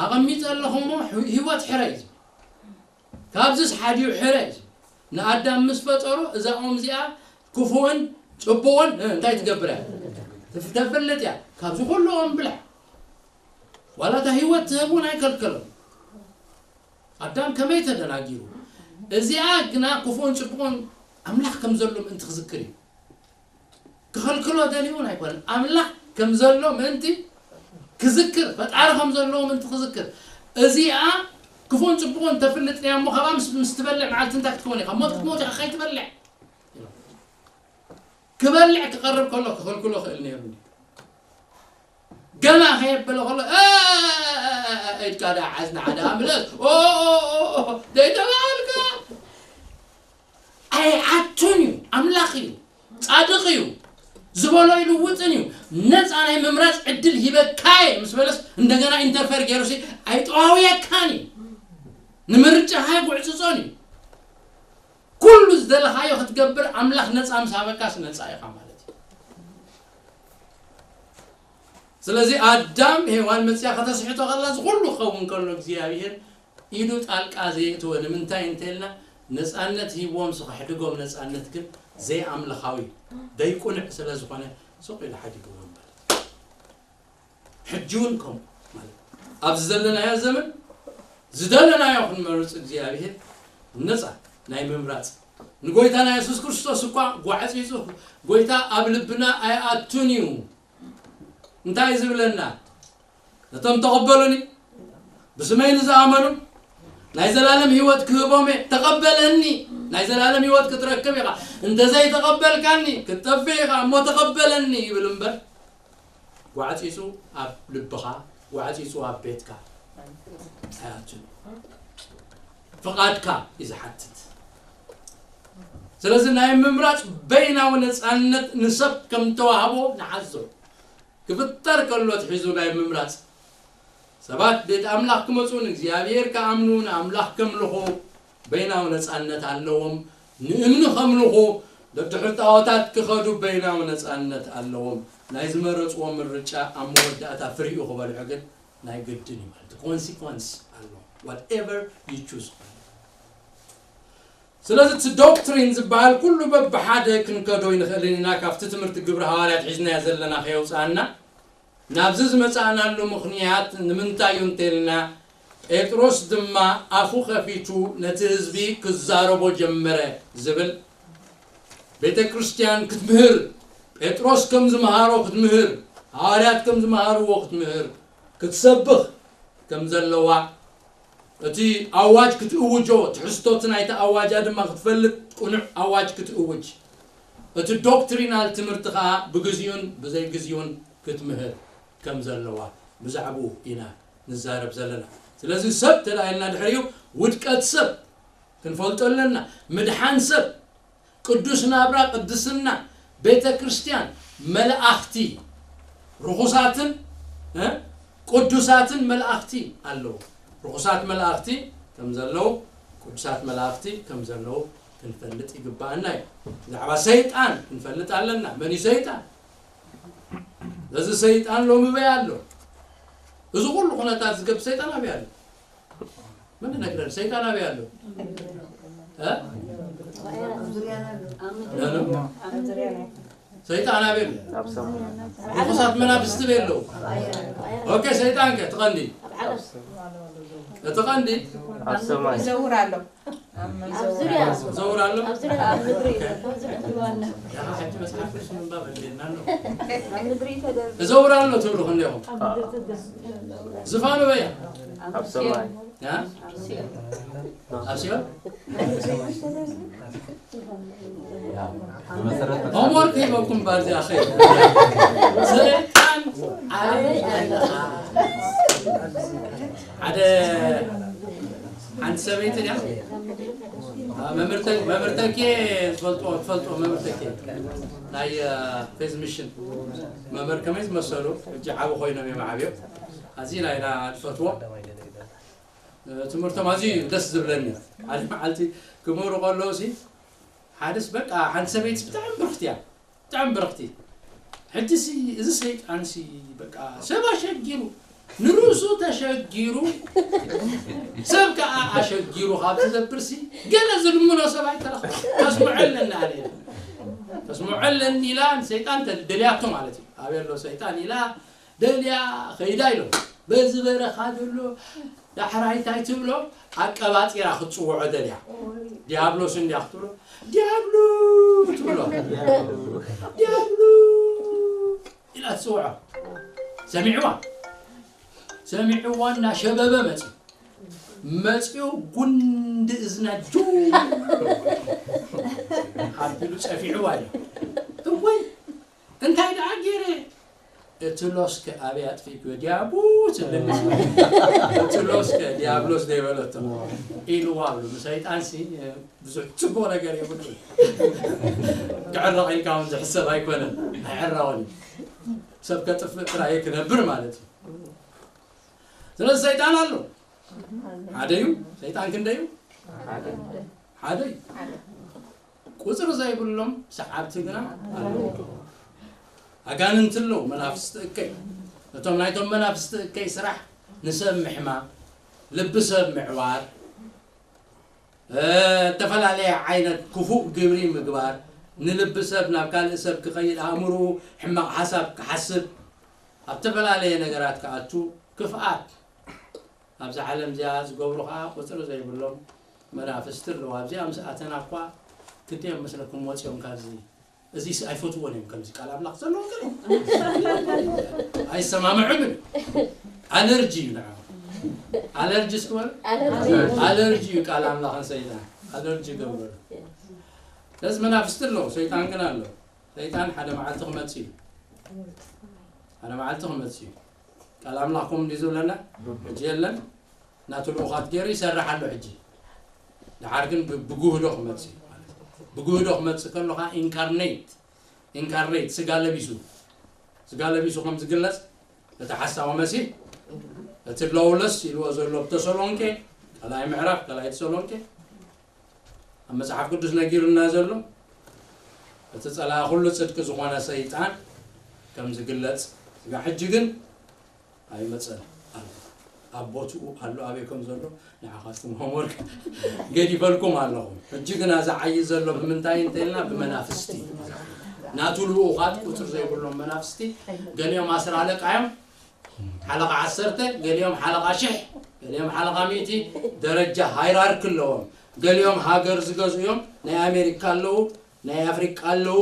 ኣቐሚጠ ኣለኹ እሞ፣ ህይወት ሕረ እዩ ዝብል። ካብዚስ ሓዲኡ ሕረ እዩ ዝብል። ንኣዳም ምስ ፈጠሮ፣ እዛ ኦም እዚኣ ክፉእን ጽቡቕን፣ እ፣ እንታይ ትገብር እያ? ትፍ-፣ ተፍልጥ እያ። ካብዚ ኩሉ ኦም ብላዕ። ዋላ እታ ህይወት ትህብ እውን ኣይከልከሎም። ኣዳም ከመይ ተደናጊሩ። እዚኣ ግና ክፉእን ጽቡቕን ኣምላኽ ከም ዘሎ ምእንቲ ክዝክር እዩ። ክኸልክሎ ደልዩ እውን ኣይኮነን። ኣምላኽ ከም ዘሎ ምእንቲ ክዝክር፣ ፈጣሪ ከም ዘለዎ ምእንቲ ክዝክር። እዚኣ ክፉእን ጽቡቕን ተፍልጥ እያ እሞ፣ ካብኣ ምስ፣ ምስ ትበልዕ መዓልቲ እንታይ ክትከውን ኢኻ? ሞት ክትሞት ኢኻ፣ ከይትበልዕ። ክበልዕ ክቐርብ ከሎ ክኸልክሎ ክእል ነይሩ። ገና ከየበለ ከሎ፣ "እ፣ እ፣ እ፣ እ፣ እ፣ ኢድካ ደኣ ሓዝ፣ ንዓኣ ደኣ ምለስ። ኦ፣ ኦ፣ ኦ፣ ኦ፣ ዘይተባሃልካ?" ኣይዓቱን እዩ። ኣምላኽ እዩ። ጻድቕ እዩ። ዝበሎ ይልውጥን እዩ። ነጻ ናይ ምምራጽ ዕድል ሂበካ እየ ምስ በለስ፣ እንደገና ኢንተርፌር ገይሩሲ ኣይጠዋውየካን እዩ። ንምርጫኻ ኣይጉዕጽጾን እዩ። ኩሉ ዝደለኻዮ ክትገብር ኣምላኽ ነጻ ምስ ሃበካስ ነጻ ኢኻ ማለት እዩ። ስለዚ ኣዳም ሄዋን መጽያ ከተስሕቶ ከላ፣ እዚ ኩሉ ክኸውን ከሎ እግዚኣብሔር ኢዱ ጣልቃ ዘየእትወ ንምንታይ እንተልና፣ ነጻነት ሂብዎም ስኸሕድጎም ነጻነት ግን ዘይኣምልኻዊ፣ ደይቁንዕ ስለ ዝኾነ ስቕ ኢሉ ሓዲግዎም ማለት እዩ። ሕጂ እውን ከምኡ ማለት እዩ። ኣብዚ ዘለናዮ ዘመን ዝደለናዮ ክንመርጽ እግዚኣብሔር ነጻ ናይ ምምራጽ፣ ንጎይታና የሱስ ክርስቶስ እኳ ጓዕጺጹ፣ ጎይታ ኣብ ልብና ኣይኣቱን እዩ። እንታይ ዝብለና? ነቶም ተቐበሉኒ፣ ብስመይ ንዝኣመኑ ናይ ዘላለም ህይወት ክህቦም እየ። ተቐበለኒ፣ ናይ ዘላለም ህይወት ክትረክብ ኢኻ። እንተዘይተቐበልካኒ ክትጠፍእ ኢኻ፣ እሞ ተቐበለኒ ይብል እምበር፣ ጓዕጺጹ ኣብ ልብኻ፣ ጓዕጺጹ ኣብ ቤትካ ኣይኣቱን። ፍቓድካ እዩ ዝሓትት። ስለዚ ናይ ምምራጽ በይናዊ ነጻነት ንሰብ ከም ተዋህቦ ንሓዞ። ክፍጠር ከሎ ኣትሒዙ ናይ ምምራጽ፣ ሰባት ቤት ኣምላኽ ክመጹን እግዚኣብሔር ክኣምኑ ንኣምላኽ ከምልኹ በይናዊ ነጻነት ኣለዎም። ንእምኒ ከምልኹ ደድሕሪ ጣዖታት ክኸዱ በይናዊ ነጻነት ኣለዎም። ናይ ዝመረጽዎ ምርጫ ኣብ መወዳእታ ፍሪኡ ክበልዑ ግን ናይ ግድን እዩ ማለት፣ ኮንሲኮንስ ኣሎ። Whatever you choose። ስለዚ እቲ ዶክትሪን ዝበሃል ኩሉ በብሓደ ክንከዶ ይንኽእልን ኢና። ካብቲ ትምህርቲ ግብሪ ሃዋርያት ሒዝናዮ ዘለና ከየውፅኣና፣ ናብዚ ዝመፃእናሉ ምኽንያት ንምንታይ እዩ እንተልና፣ ጴጥሮስ ድማ ኣፉ ከፊቱ ነቲ ህዝቢ ክዛረቦ ጀመረ ዝብል፣ ቤተ ክርስቲያን ክትምህር፣ ጴጥሮስ ከም ዝመሃሮ ክትምህር፣ ሃዋርያት ከም ዝመሃርዎ ክትምህር፣ ክትሰብኽ ከም ዘለዋ፣ እቲ ኣዋጅ ክትእውጆ፣ ትሕዝቶ እቲ ናይቲ ኣዋጃ ድማ ክትፈልጥ፣ ቅኑዕ ኣዋጅ ክትእውጅ፣ እቲ ዶክትሪናል ትምህርቲ ኸኣ ብግዚኡን ብዘይግዚኡን ክትምህር ከም ዘለዋ፣ ብዛዕባኡ ኢና ንዛረብ ዘለና። ስለዚ ሰብ ተላኢልና ድሕሪኡ፣ ውድቀት ሰብ ክንፈልጦ ኣለና። ምድሓን ሰብ፣ ቅዱስ ናብራ፣ ቅድስና፣ ቤተ ክርስቲያን፣ መላእኽቲ፣ ርኹሳትን፣ እ? ቅዱሳትን መላእኽቲ ኣለዉ። ርኹሳት መላእኽቲ ከም ዘለዉ፣ ቅዱሳት መላእኽቲ ከም ዘለዉ ክንፈልጥ ይግባኣና እዩ። ብዛዕባ ሰይጣን ክንፈልጥ ኣለና። መን እዩ ሰይጣን? እዚ ሰይጣን ሎሚ በይ ኣሎ። እዚ ኩሉ ኩነታት ዝገብር ሰይጣን ኣበይ ኣሎ? መን ይነግረን? ሰይጣን ኣበይ ኣሎ? እ? ኖ፣ ኖ። ሰይጣን ኣበይ ኣሎ? ኣብ ሰማይ። ርኹሳት መናፍስቲ በይ ኣለዉ። ኦኬ፣ ሰይጣን ከ እቲ ቀንዲ? እቲ ቀንዲ? ኣብ ሰማይ። ይዘውር ኣሎ። ኣብ ዙርያ። ይዘውር ኣሎ? ኣብ ዙርያ፣ ኣብ ምድሪ። ኦኬ። ኣብ ዙርያ ትህልዋና። ደሓ ሕጂ መጽሓፍ ቅዱስ ምንባብ ኣድልየና ኣሎ። ኣብ ምድሪ ተደርቢ። እዘውር ኣሎ ትብሉ ክንደይኹም? ኣብ ምድሪ ተደርቢ። ዝፋኑ በያ? ኣብ ሰማይ። ያ? ኣብ ሲኦል? ሆምወርክ ሂበኩም ባዚ ኣኸይ። ሰይጣን ኣበይ ኣለኻ? ሓደ፣ ሓንቲ ሰበይቲ ድያ? መምህርተ-፣ መምህርተኬ ዝፈልጥዎ፣ ትፈልጥዎ መምህርተኬ። ናይ፣ እ፣ ፌዝ ሚሽን መምህር ከመይ ዝመሰሉ፣ ሕጂ ዓቢ ኮይኖም እዮም ዓብዮም። ኣዚና ኢና ንፈትዎም። ትምህርቶም ኣዝዩ ደስ ዝብለኒ። ሓደ መዓልቲ ክምህሩ ከለዉ ሲ፣ ሓደስ በቃ ሓንቲ ሰበይቲ ብጣዕሚ ብርኽቲ እያ። ብጣዕሚ ብርኽቲ። ሕጂ ሲ፣ እዚ ሰይጣን ሲ በቃ ሰብ ኣሸጊሩ፣ ንርእሱ ተሸጊሩ፣ ሰብ ከኣ ኣሸጊሩ ካብ ዝነብር ሲ፣ ገለ ዝልምኖ ሰብ ኣይተረኽበ። ተስምዐለኒ ኣነ። ተስምዐለኒ ኢላ ንሰይጣን ተ-፣ ደልያቶ ማለት እዩ። ኣበይ ኣሎ ሰይጣን ኢላ ደልያ ኸይዳ ኢሎም። በዚ በረኻ ዘሎ ዳሕራይ እንታይ ትብሎ? ኣቀባጢራ ክትጽውዖ ደልያ። ዲያብሎስ እንድያ ክትብሎ፣ ዲያብሉ ትብሎ። ዲያብሉ ኢላ ትጽውዖ። ሰሚዕዋ። ሰሚዕዋ እናሸበበ መጽዩ። መጽዩ ጉንዲ እዝና ጁ ኣቢሉ ጸፊዕዋ ኢሉ። እወይ፣ እንታይ ደኣ ገይረ? እቲ ሎስከ ኣበይ ኣጥፊእክዮ? ዲያቡስ እልኒ። እቲ ሎስከ ዲያብሎስ ዘይበለቶ ኢልዋ ብሉ። ንሰይጣንሲ ብዙሕ ጽቡቕ ነገር የብሉን። ክዕረቕ ኢልካ እውን ዝሕሰብ ኣይኮነን። ኣይዕረቕን እዩ። ሰብ ከጥፍእ ጥራይ ክነብር ማለት እዩ። ስለዚ ሰይጣን ኣሎ። ሓደ እዩ። ሰይጣን ክንደይ እዩ? ሓደ እዩ። ቁጽሪ ዘይብሎም ሰዓብቲ ግና ኣለዉ። ኣጋንንቲ ኣለዉ፣ መናፍስቲ እከይ። ነቶም ናይቶም መናፍስቲ እከይ ስራሕ ንሰብ ምሕማም፣ ልቢ ሰብ ምዕዋር፣ እ፣ ዝተፈላለየ ዓይነት ክፉእ ግብሪ ምግባር፣ ንልቢ ሰብ ናብ ካልእ ሰብ ክኸይድ፣ ኣእምሮኡ ሕማቕ ሓሳብ ክሓስብ፣ ኣብ ዝተፈላለየ ነገራት ክኣቱ፣ ክፍኣት ኣብዛ ዓለም እዚኣ ዝገብሩ ኸኣ ቁጽሪ ዘይብሎም መናፍስቲ ኣለዉ። ኣብዚኣ ምስ ኣተና እኳ ክደዮም መስለኩም ወጺኦም ካብዚ። እዚስ ኣይፈትዎን እዮም ከምዚ ቃል ኣምላኽ ዘለዉ ገለ። ኣይሰማምዑን። ኣለርጂ እዩ ንዓ። ኣለርጂ እስኪ በሉ። ኣለርጂ። ኣለርጂ እዩ ቃል ኣምላኽን ሰይጣን። ኣለርጂ ይገብረሉ። ስለዚ መናፍስቲ ኣለዉ፣ ሰይጣን ግን ኣሎ። ሰይጣን ሓደ መዓልቲ ክመጽእ እዩ። ሓደ መዓልቲ ክመጽእ እዩ። ቃል ኣምላኽኩም እንዲ ዝብለና ሕጂ የለን። ናቱ ልኡኻት ገይሩ ይሰርሕ ኣሎ ሕጂ። ደሓር ግን ብ-፣ ብጉህዶ ክመጽእ እዩ ማለት እዩ። ብጉህዶ ክመጽእ ከሎ ኸዓ ኢንካርኔት፣ ኢንካርኔት፣ ስጋ ለቢሱ፣ ስጋ ለቢሱ ከም ዝግለጽ እቲ ሓሳዊ መሲሕ፣ እቲ ለውለስ ኢልዎ ዘሎ ብተሰሎንቄ፣ ካልኣይ ምዕራፍ፣ ካልኣይ ተሰሎንቄ፣ ኣብ መጽሓፍ ቅዱስ ነጊሩና ዘሎ፣ እቲ ጸላኢ ኩሉ ጽድቂ ዝኾነ ሰይጣን ከም ዝግለጽ፣ ስጋ ሕጂ ግን ኣይመጸን ኣሎ። ኣብ ቦትኡ ኣሎ፣ ኣበይ ከም ዘሎ ንዓኻትኩም ሆምወርክ ገዲፈልኩም ኣለኹ። ሕጂ ግና ዝዓዪ ዘሎ ብምንታይ እንተኢልና፣ ብመናፍስቲ። ናቱ ልኡኻት ቁጽሪ ዘይብሎም መናፍስቲ፣ ገሊኦም ኣስር ኣለቃ እዮም፣ ሓለቓ ዓሰርተ፣ ገሊኦም ሓለቓ ሽሕ፣ ገሊኦም ሓለቓ ሚእቲ፣ ደረጃ ሃይራርኪ ኣለዎም። ገሊኦም ሃገር ዝገዝኡ እዮም፣ ናይ ኣሜሪካ ኣለዉ፣ ናይ ኣፍሪቃ ኣለዉ፣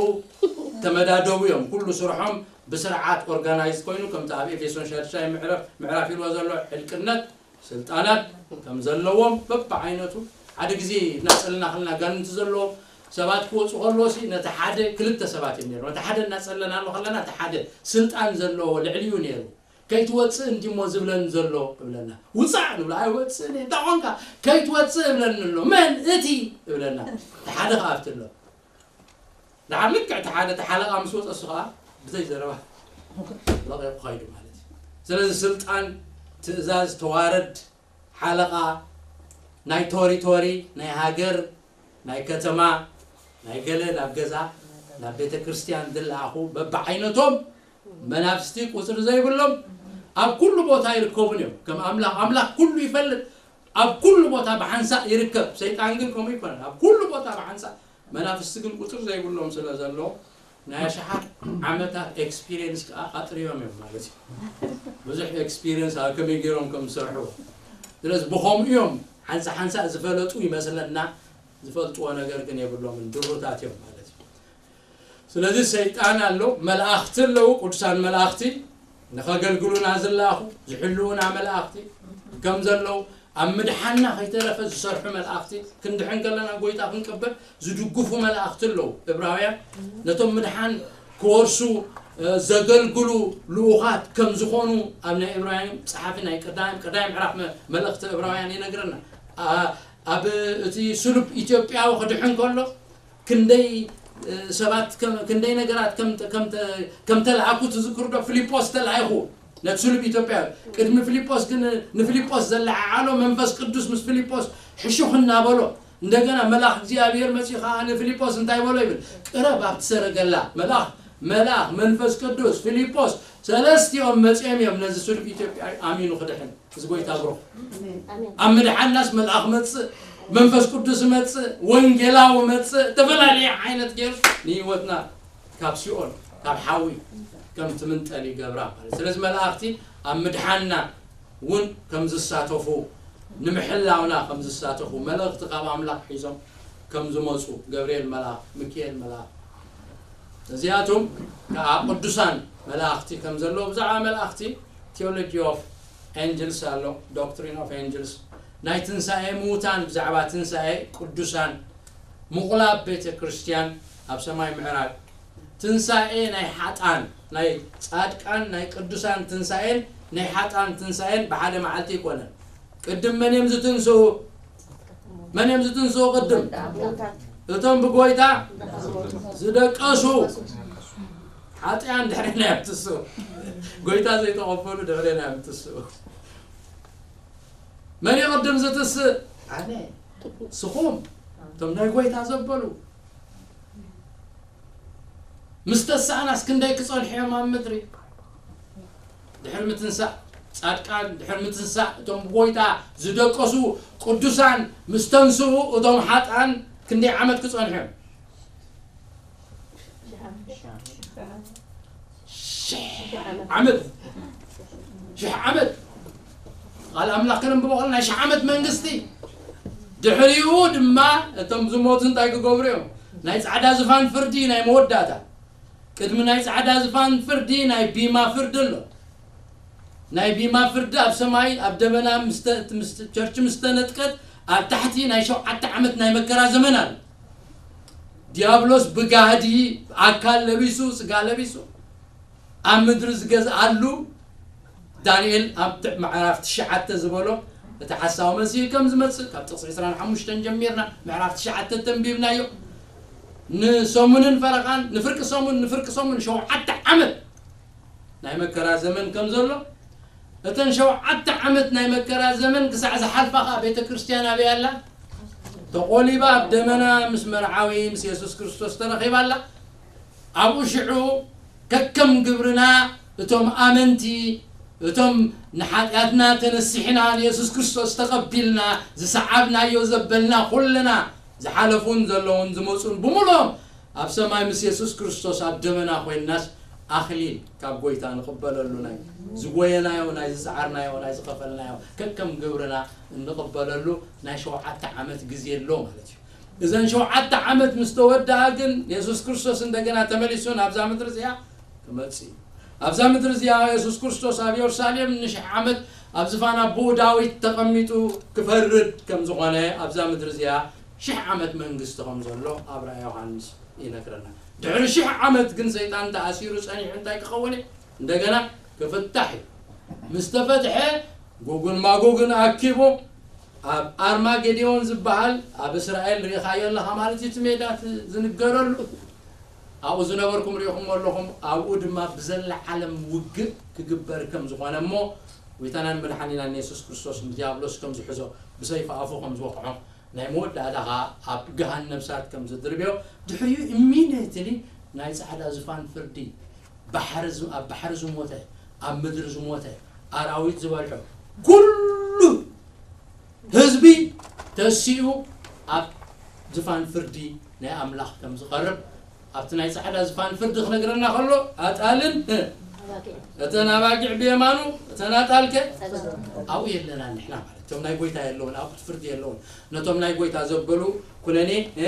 ተመዳደቡ እዮም። ኩሉ ስርሖም ብስርዓት ኦርጋናይዝ ኮይኑ፣ ከምቲ ኣብ ኤፌሶን ሻድሻይ ምዕራፍ፣ ምዕራፍ ኢልዎ ዘሎ ሕልቅነት ስልጣናት ከም ዘለዎም በብዓይነቱ። ሓደ ግዜ እናጸለና ከለና ኣጋንንቲ ዘለዎም ሰባት ክወጹ ከለዎሲ፣ ነቲ ሓደ ክልተ ሰባት እዮም ነይሩ። ነቲ ሓደ እናጸለና ኣሎ ከለና፣ እቲ ሓደ ስልጣን ዘለዎ ልዕሊኡ ነይሩ። "ከይትወጽእ እንዲሞ ዝብለን ዘሎ?" እብለና። "ውጻእ!" ንብሎ። "ኣይወጽእን እየ። እንታይ ኾንካ?" "ከይትወጽእ እብለኒ ኣሎ." "መን?" "እቲ!" እብለና። እቲ ሓደ ከኣ ኣብቲ ኣሎ። ደሓር ልክዕ እቲ ሓደ፣ እቲ ሓለቓ ምስ ወጸ፣ እሱ ኸዓ ብዘይ ዘረባ ለቒቑ ኸይዱ ማለት እዩ። ስለዚ ስልጣን፣ ትእዛዝ፣ ተዋረድ፣ ሓለቓ፣ ናይ ቶሪቶሪ፣ ናይ ሃገር፣ ናይ ከተማ፣ ናይ ገለ፣ ናብ ገዛ፣ ናብ ቤተ ክርስቲያን ዝለኣኹ በብዓይነቶም መናፍስቲ ቁጽሪ ዘይብሎም ኣብ ኩሉ ቦታ ይርከቡን እዮም። ከም ኣምላኽ፣ ኣምላኽ ኩሉ ይፈልጥ፣ ኣብ ኩሉ ቦታ ብሓንሳእ ይርከብ። ሰይጣን ግን ከምኡ ይኮነን፣ ኣብ ኩሉ ቦታ ብሓንሳእ። መናፍስቲ ግን ቁጽሪ ዘይብሎም ስለ ዘሎ፣ ናይ ኣሽሓት ዓመታት ኤክስፒሪየንስ ከኣ ካጥርዮም እዮም ማለት እዩ። ብዙሕ ኤክስፒሪየንስ ኣብ ከመይ ገይሮም ከም ዝሰርሑ። ስለዚ ብኸምኡ እዮም ሓንሳ ሓንሳ ዝፈለጡ ይመስለና፣ ዝፈልጥዎ ነገር ግን የብሎምን፣ ድሩታት እዮም ማለት እዩ። ስለዚ ሰይጣን ኣሎ፣ መላእኽቲ ኣለዉ፣ ቅዱሳን መላእኽቲ ንኸገልግሉና ዝለኣኹ፣ ዝሕልዉና መላእኽቲ ከም ዘለዉ፣ ኣብ ምድሓንና ከይተረፈ ዝሰርሑ መላእኽቲ፣ ክንድሕን ከለና ጎይታ ክንቅበል ዝድግፉ መላእኽቲ ኣለዉ። ዕብራውያን ነቶም ምድሓን ክወርሱ፣ እ፣ ዘገልግሉ ልኡኻት ከም ዝኾኑ ኣብ ናይ ዕብራውያን ጸሓፊ ናይ ቀዳም-፣ ቀዳማይ ምዕራፍ መ-፣ መልእኽቲ ዕብራውያን ይነግረና። ኣ-፣ ኣብ እቲ ስሉብ ኢትዮጵያዊ ክድሕን ከሎ ክንደይ፣ እ፣ ሰባት ከም፣ ክንደይ ነገራት ከም፣ ከም፣ ከም ተለኣኩ ትዝክሩ ዶ? ፊልጶስ ተላኢኹ ነቲ ስሉብ ኢትዮጵያዊ። ቅድሚ ፊልጶስ ግን፣ ንፊልጶስ ዘለዓዓሎ መንፈስ ቅዱስ ምስ ፊልጶስ ሕሹኽ እናበሎ፣ እንደገና መልኣኽ እግዚኣብሔር መጺኡ ኸዓ ንፊልጶስ እንታይ በሎ ይብል? "ቅረብ ኣብቲ ሰረገላ።" መልኣኽ፣ መልኣኽ መንፈስ ቅዱስ ፊልጶስ ሰለስቲኦም መጺኦም እዮም ነዚ ስሉብ ኢትዮጵያዊ ኣሚኑ ክድሕን። እዚ ጎይታ ብሩኽ። ኣሜን። ኣብ ምድሓናስ መልኣኽ መጽእ፣ መንፈስ ቅዱስ መጽእ፣ ወንጌላዊ መጽእ፣ ዝተፈላለየ ዓይነት ገይሩ ንህይወትና ካብ ሲኦል፣ ካብ ሓዊ ከም ትምንጠል ይገብራ ማለት። ስለዚ መላእኽቲ ኣብ ምድሓንና እውን ከም ዝሳተፉ፣ ንምሕላውና ከም ዝሳተፉ፣ መልእኽቲ ካብ ኣምላኽ ሒዞም ከም ዝመጹ፣ ገብርኤል መልኣኽ፣ ሚካኤል መልኣኽ፣ እዚኣቶም ከኣ ቅዱሳን መላእኽቲ ከም ዘለዉ፣ ብዛዕባ መላእኽቲ ቲዮሎጂ ኦፍ ኤንጅልስ ኣሎ፣ ዶክትሪን ኦፍ ኤንጅልስ፣ ናይ ትንሳኤ ምዉታን፣ ብዛዕባ ትንሳኤ ቅዱሳን፣ ምቑላብ ቤተ ክርስቲያን ኣብ ሰማይ ምዕራግ፣ ትንሳኤ ናይ ሓጣን፣ ናይ ጻድቃን፣ ናይ ቅዱሳን ትንሳኤን ናይ ሓጣን ትንሳኤን ብሓደ መዓልቲ ኣይኮነን። ቅድም መን እዮም ዝትንስኡ? መን እዮም ዝትንስኡ ቅድም? እቶም ብጎይታ ዝደቀሱ ሓጢኣን ድሕሬና እዮም ትስኡ። ጎይታ ዘይተቐበሉ ድሕሬና እዮም ትስኡ። መን እዩ ቅድም ዝትስእ? ኣነ። ስኹም፣ እቶም ናይ ጎይታ ዘበሉ። ምስ ተሳእናስ ክንደይ ክጸንሑ እዮም ኣብ ምድሪ? ድሕሪ ምትንሳእ ጻድቃን ድሕሪ ምትንሳእ እቶም ብጎይታ ዝደቀሱ ቅዱሳን ምስ ተንስኡ እቶም ሓጥኣን ክንደይ ዓመት ክጸንሑ እዮም? ሽሕ ዓመት። ሽሕ ዓመት። ቃል ኣምላኽ ከነንብቦ ከለና ናይ ሽሕ ዓመት መንግስቲ። ድሕሪኡ ድማ እቶም ዝሞቱ እንታይ ክገብሩ እዮም? ናይ ጻዕዳ ዝፋን ፍርዲ ናይ መወዳእታ። ቅድሚ ናይ ጻዕዳ ዝፋን ፍርዲ ናይ ቢማ ፍርዲ ኣሎ። ናይ ቢማ ፍርዲ ኣብ ሰማይ ኣብ ደበና ምስ ተ- ምስ ቸርች ምስ ተነጥቀት ኣብ ታሕቲ ናይ ሸውዓተ ዓመት ናይ መከራ ዘመን ኣሎ። ዲያብሎስ ብጋህዲ ኣካል ለቢሱ ስጋ ለቢሱ ኣብ ምድሪ ዝገዝኣሉ ዳንኤል ኣብ ት- ምዕራፍ ትሽዓተ ዝበሎ እቲ ሓሳዊ መሲህ ከም ዝመጽእ ካብ ጥቕሲ ዕስራን ሓሙሽተን ጀሚርና ምዕራፍ ትሽዓተ ተንቢብናዮ። ንሰሙንን ፈረቓን ንፍርቂ ሰሙን ንፍርቂ ሰሙን ሸውዓተ ዓመት ናይ መከራ ዘመን ከም ዘሎ እተን ሸውዓተ ዓመት ናይ መከራ ዘመን ክሳዕ ዝሓልፋ ኸዓ ቤተ ክርስቲያን ኣበይ ኣላ? ተቖሊባ ኣብ ደመና ምስ መርዓዊ ምስ የሱስ ክርስቶስ ተረኺባ ኣላ። ኣብኡ ሽዑ ከከም ግብርና እቶም ኣመንቲ እቶም ንሓጢኣትና ተነሲሕና ንየሱስ ክርስቶስ ተቐቢልና ዝሰዓብናዮ ዘበልና ኩልና ዝሓለፉን ዘለውን ዝመፁን ብምሉኦም ኣብ ሰማይ ምስ የሱስ ክርስቶስ ኣብ ደመና ኮይንናስ ኣኽሊል ካብ ጎይታ ንቕበለሉ ናይ ዝጎየናዮ ናይ ዝፀዓርናዮ ናይ ዝኸፈልናዮ ከከም ግብርና እንቕበለሉ ናይ ሸውዓተ ዓመት ግዜ ኣሎ ማለት እዩ። እዘን ሸውዓተ ዓመት ምስ ተወድኣ ግን የሱስ ክርስቶስ እንደገና ተመሊሱ ናብዛ ምድሪ እዚኣ ክመጽእ እዩ። ኣብዛ ምድሪ እዚኣ የሱስ ክርስቶስ ኣብ የሩሳሌም ንሽሕ ዓመት ኣብ ዝፋን ኣቦኡ ዳዊት ተቐሚጡ ክፈርድ ከም ዝኾነ ኣብዛ ምድሪ እዚኣ ሽሕ ዓመት መንግስቲ ከም ዘሎ ኣብ ራእይ ዮሃንስ ይነግረና። ድሕሪ ሽሕ ዓመት ግን ሰይጣን ተኣሲሩ ጸኒሑ እንታይ ክኸውን እዩ? እንደገና ክፍታሕ እዩ። ምስ ተፈትሐ ጎግን ማጎግን ኣኪቡ ኣብ ኣርማጌዲዮን ዝበሃል ኣብ እስራኤል ርኢኻዮ ኣለኻ ማለት እዩ፣ እቲ ሜዳ እቲ ዝንገረሉ ኣብኡ ዝነበርኩም ርኢኹም ኣለኹም። ኣብኡ ድማ ብዘለዓለም ውግእ ክግበር ከም ዝኾነ እሞ ጎይታናን መድሓኒናን የሱስ ክርስቶስ ንዲያብሎስ ከም ዝሕዞ ብሰይፊ ኣፉ ከም ዝወቕዖ ናይ መወዳእታ ኸዓ ኣብ ገሃነብ እሳት ከም ዝድርብዮ ድሕሪኡ ኢሚድየትሊ ናይ ጻዕዳ ዝፋን ፍርዲ ባሕሪ ዝ- ኣብ ባሕሪ ዝሞተ ኣብ ምድሪ ዝሞተ ኣራዊት ዝበልዖ ኩሉ ህዝቢ ተሲኡ ኣብ ዝፋን ፍርዲ ናይ ኣምላኽ ከም ዝቐርብ ኣብቲ ናይ ጻዕዳ ዝፋን ፍርዲ ክነግረና ከሎ ኣጣልን እ፣ እተን ኣባጊዕ ብየማኑ እተን ኣጣልከ ኣብኡ የለናን ንሕና ማለት እቶም ናይ ጎይታ የለውን ኣብኡ ፍርዲ የለውን ነቶም ናይ ጎይታ ዘበሉ ኩነኔ እ፣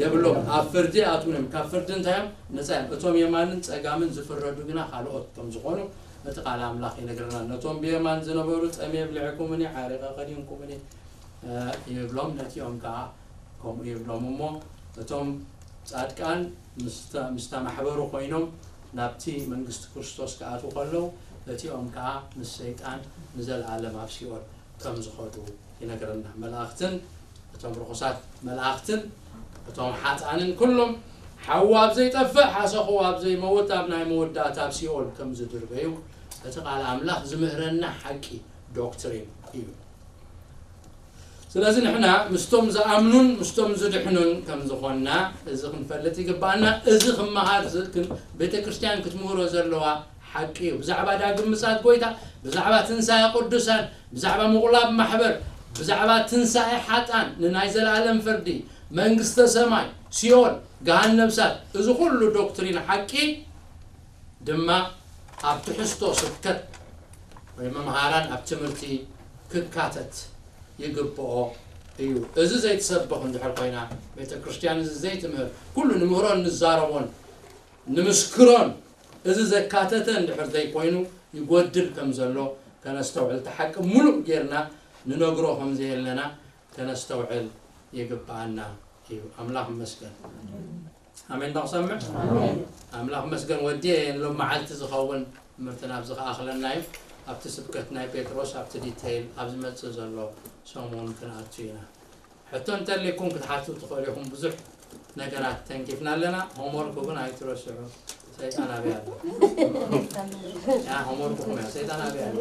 የብሎም ኣብ ፍርዲ ኣትውንም ካብ ፍርዲ እንታይ እዮም ነፃ እዮም እቶም የማንን ጸጋምን ዝፍረዱ ግና ካልኦት ከም ዝኾኑ እቲ ቃል ኣምላኽ ይነግረና ነቶም ብየማን ዝነበሩ ጸምየ ብልዕኩምኒ ዓሪቐ ከዲንኩምኒ ይብሎም ነቲኦም ከዓ ከምኡ ይብሎም እሞ እቶም ጻድቃን ምስተ- ምስተማሕበሩ ኮይኖም ናብቲ መንግስቲ ክርስቶስ ክኣትዉ ከለዉ እቲኦም ከዓ ምስ ሰይጣን ንዘለኣለም ኣብ ሲኦል ከም ዝኸዱ ይነግረና መላእኽትን እቶም ርኹሳት መላእኽትን እቶም ሓፃንን ኩሎም ሓዉ ኣብ ዘይጠፍእ ሓሰኹ ኣብ ዘይመውት ኣብ ናይ መወዳእታ ኣብ ሲኦል ከም ዝድርበዩ እቲ ቃል ኣምላኽ ዝምህረና ሓቂ ዶክትሪን እዩ ስለዚ ንሕና ምስቶም ዝኣምኑን ምስቶም ዝድሕኑን ከም ዝኾንና እዚ ክንፈልጥ ይግባኣና። እዚ ክመሃር ዝ- ክን- ቤተ ክርስቲያን ክትምህሮ ዘለዋ ሓቂ እዩ። ብዛዕባ ዳግም ምጻት ጎይታ፣ ብዛዕባ ትንሳኤ ቅዱሳን፣ ብዛዕባ ምቑላብ ማሕበር፣ ብዛዕባ ትንሳኤ ሓጣን ንናይ ዘለኣለም ፍርዲ፣ መንግስተ ሰማይ፣ ሲኦል፣ ገሃነብ እሳት፣ እዚ ኩሉ ዶክትሪን ሓቂ ድማ ኣብ ትሕዝቶ ስብከት ወይ መምሃራን ኣብ ትምህርቲ ክካተት ይግብኦ እዩ። እዚ ዘይትሰብኽ እንድሕር ኮይና ቤተ ክርስቲያን እዚ ዘይትምህር ኩሉ ንምህሮን ንዛረቦን ንምስክሮን እዚ ዘካተተ እንድሕር ዘይኮይኑ ይጎድል ከም ዘሎ ከነስተውዕል እቲ ሓቂ ሙሉእ ጌርና ንነግሮ ከም ዘየለና ከነስተውዕል ይግብኣና እዩ። ኣምላኽ ይመስገን። ኣሜን ዶ ክሰምዕ ኣምላኽ መስገን ወዲ ሎም መዓልቲ ዝኸውን ትምህርቲ ናብ ዝኸኣኽለና እዩ ኣብቲ ስብከት ናይ ጴጥሮስ ኣብቲ ዲተይል ኣብ ዝመፅእ ዘሎ ሰሙን ክንኣቱ ኢና ሕቶ እንተልኩም ክትሓቱ ትኽእሉ ኢኹም ብዙሕ ነገራት ተንኪፍና ኣለና ሆምወርክ እውን ኣይትረስዑ ሰይጣን ኣበይ ኣሎ ያ ሆምወርክኹም እያ ሰይጣን ኣበይ ኣሎ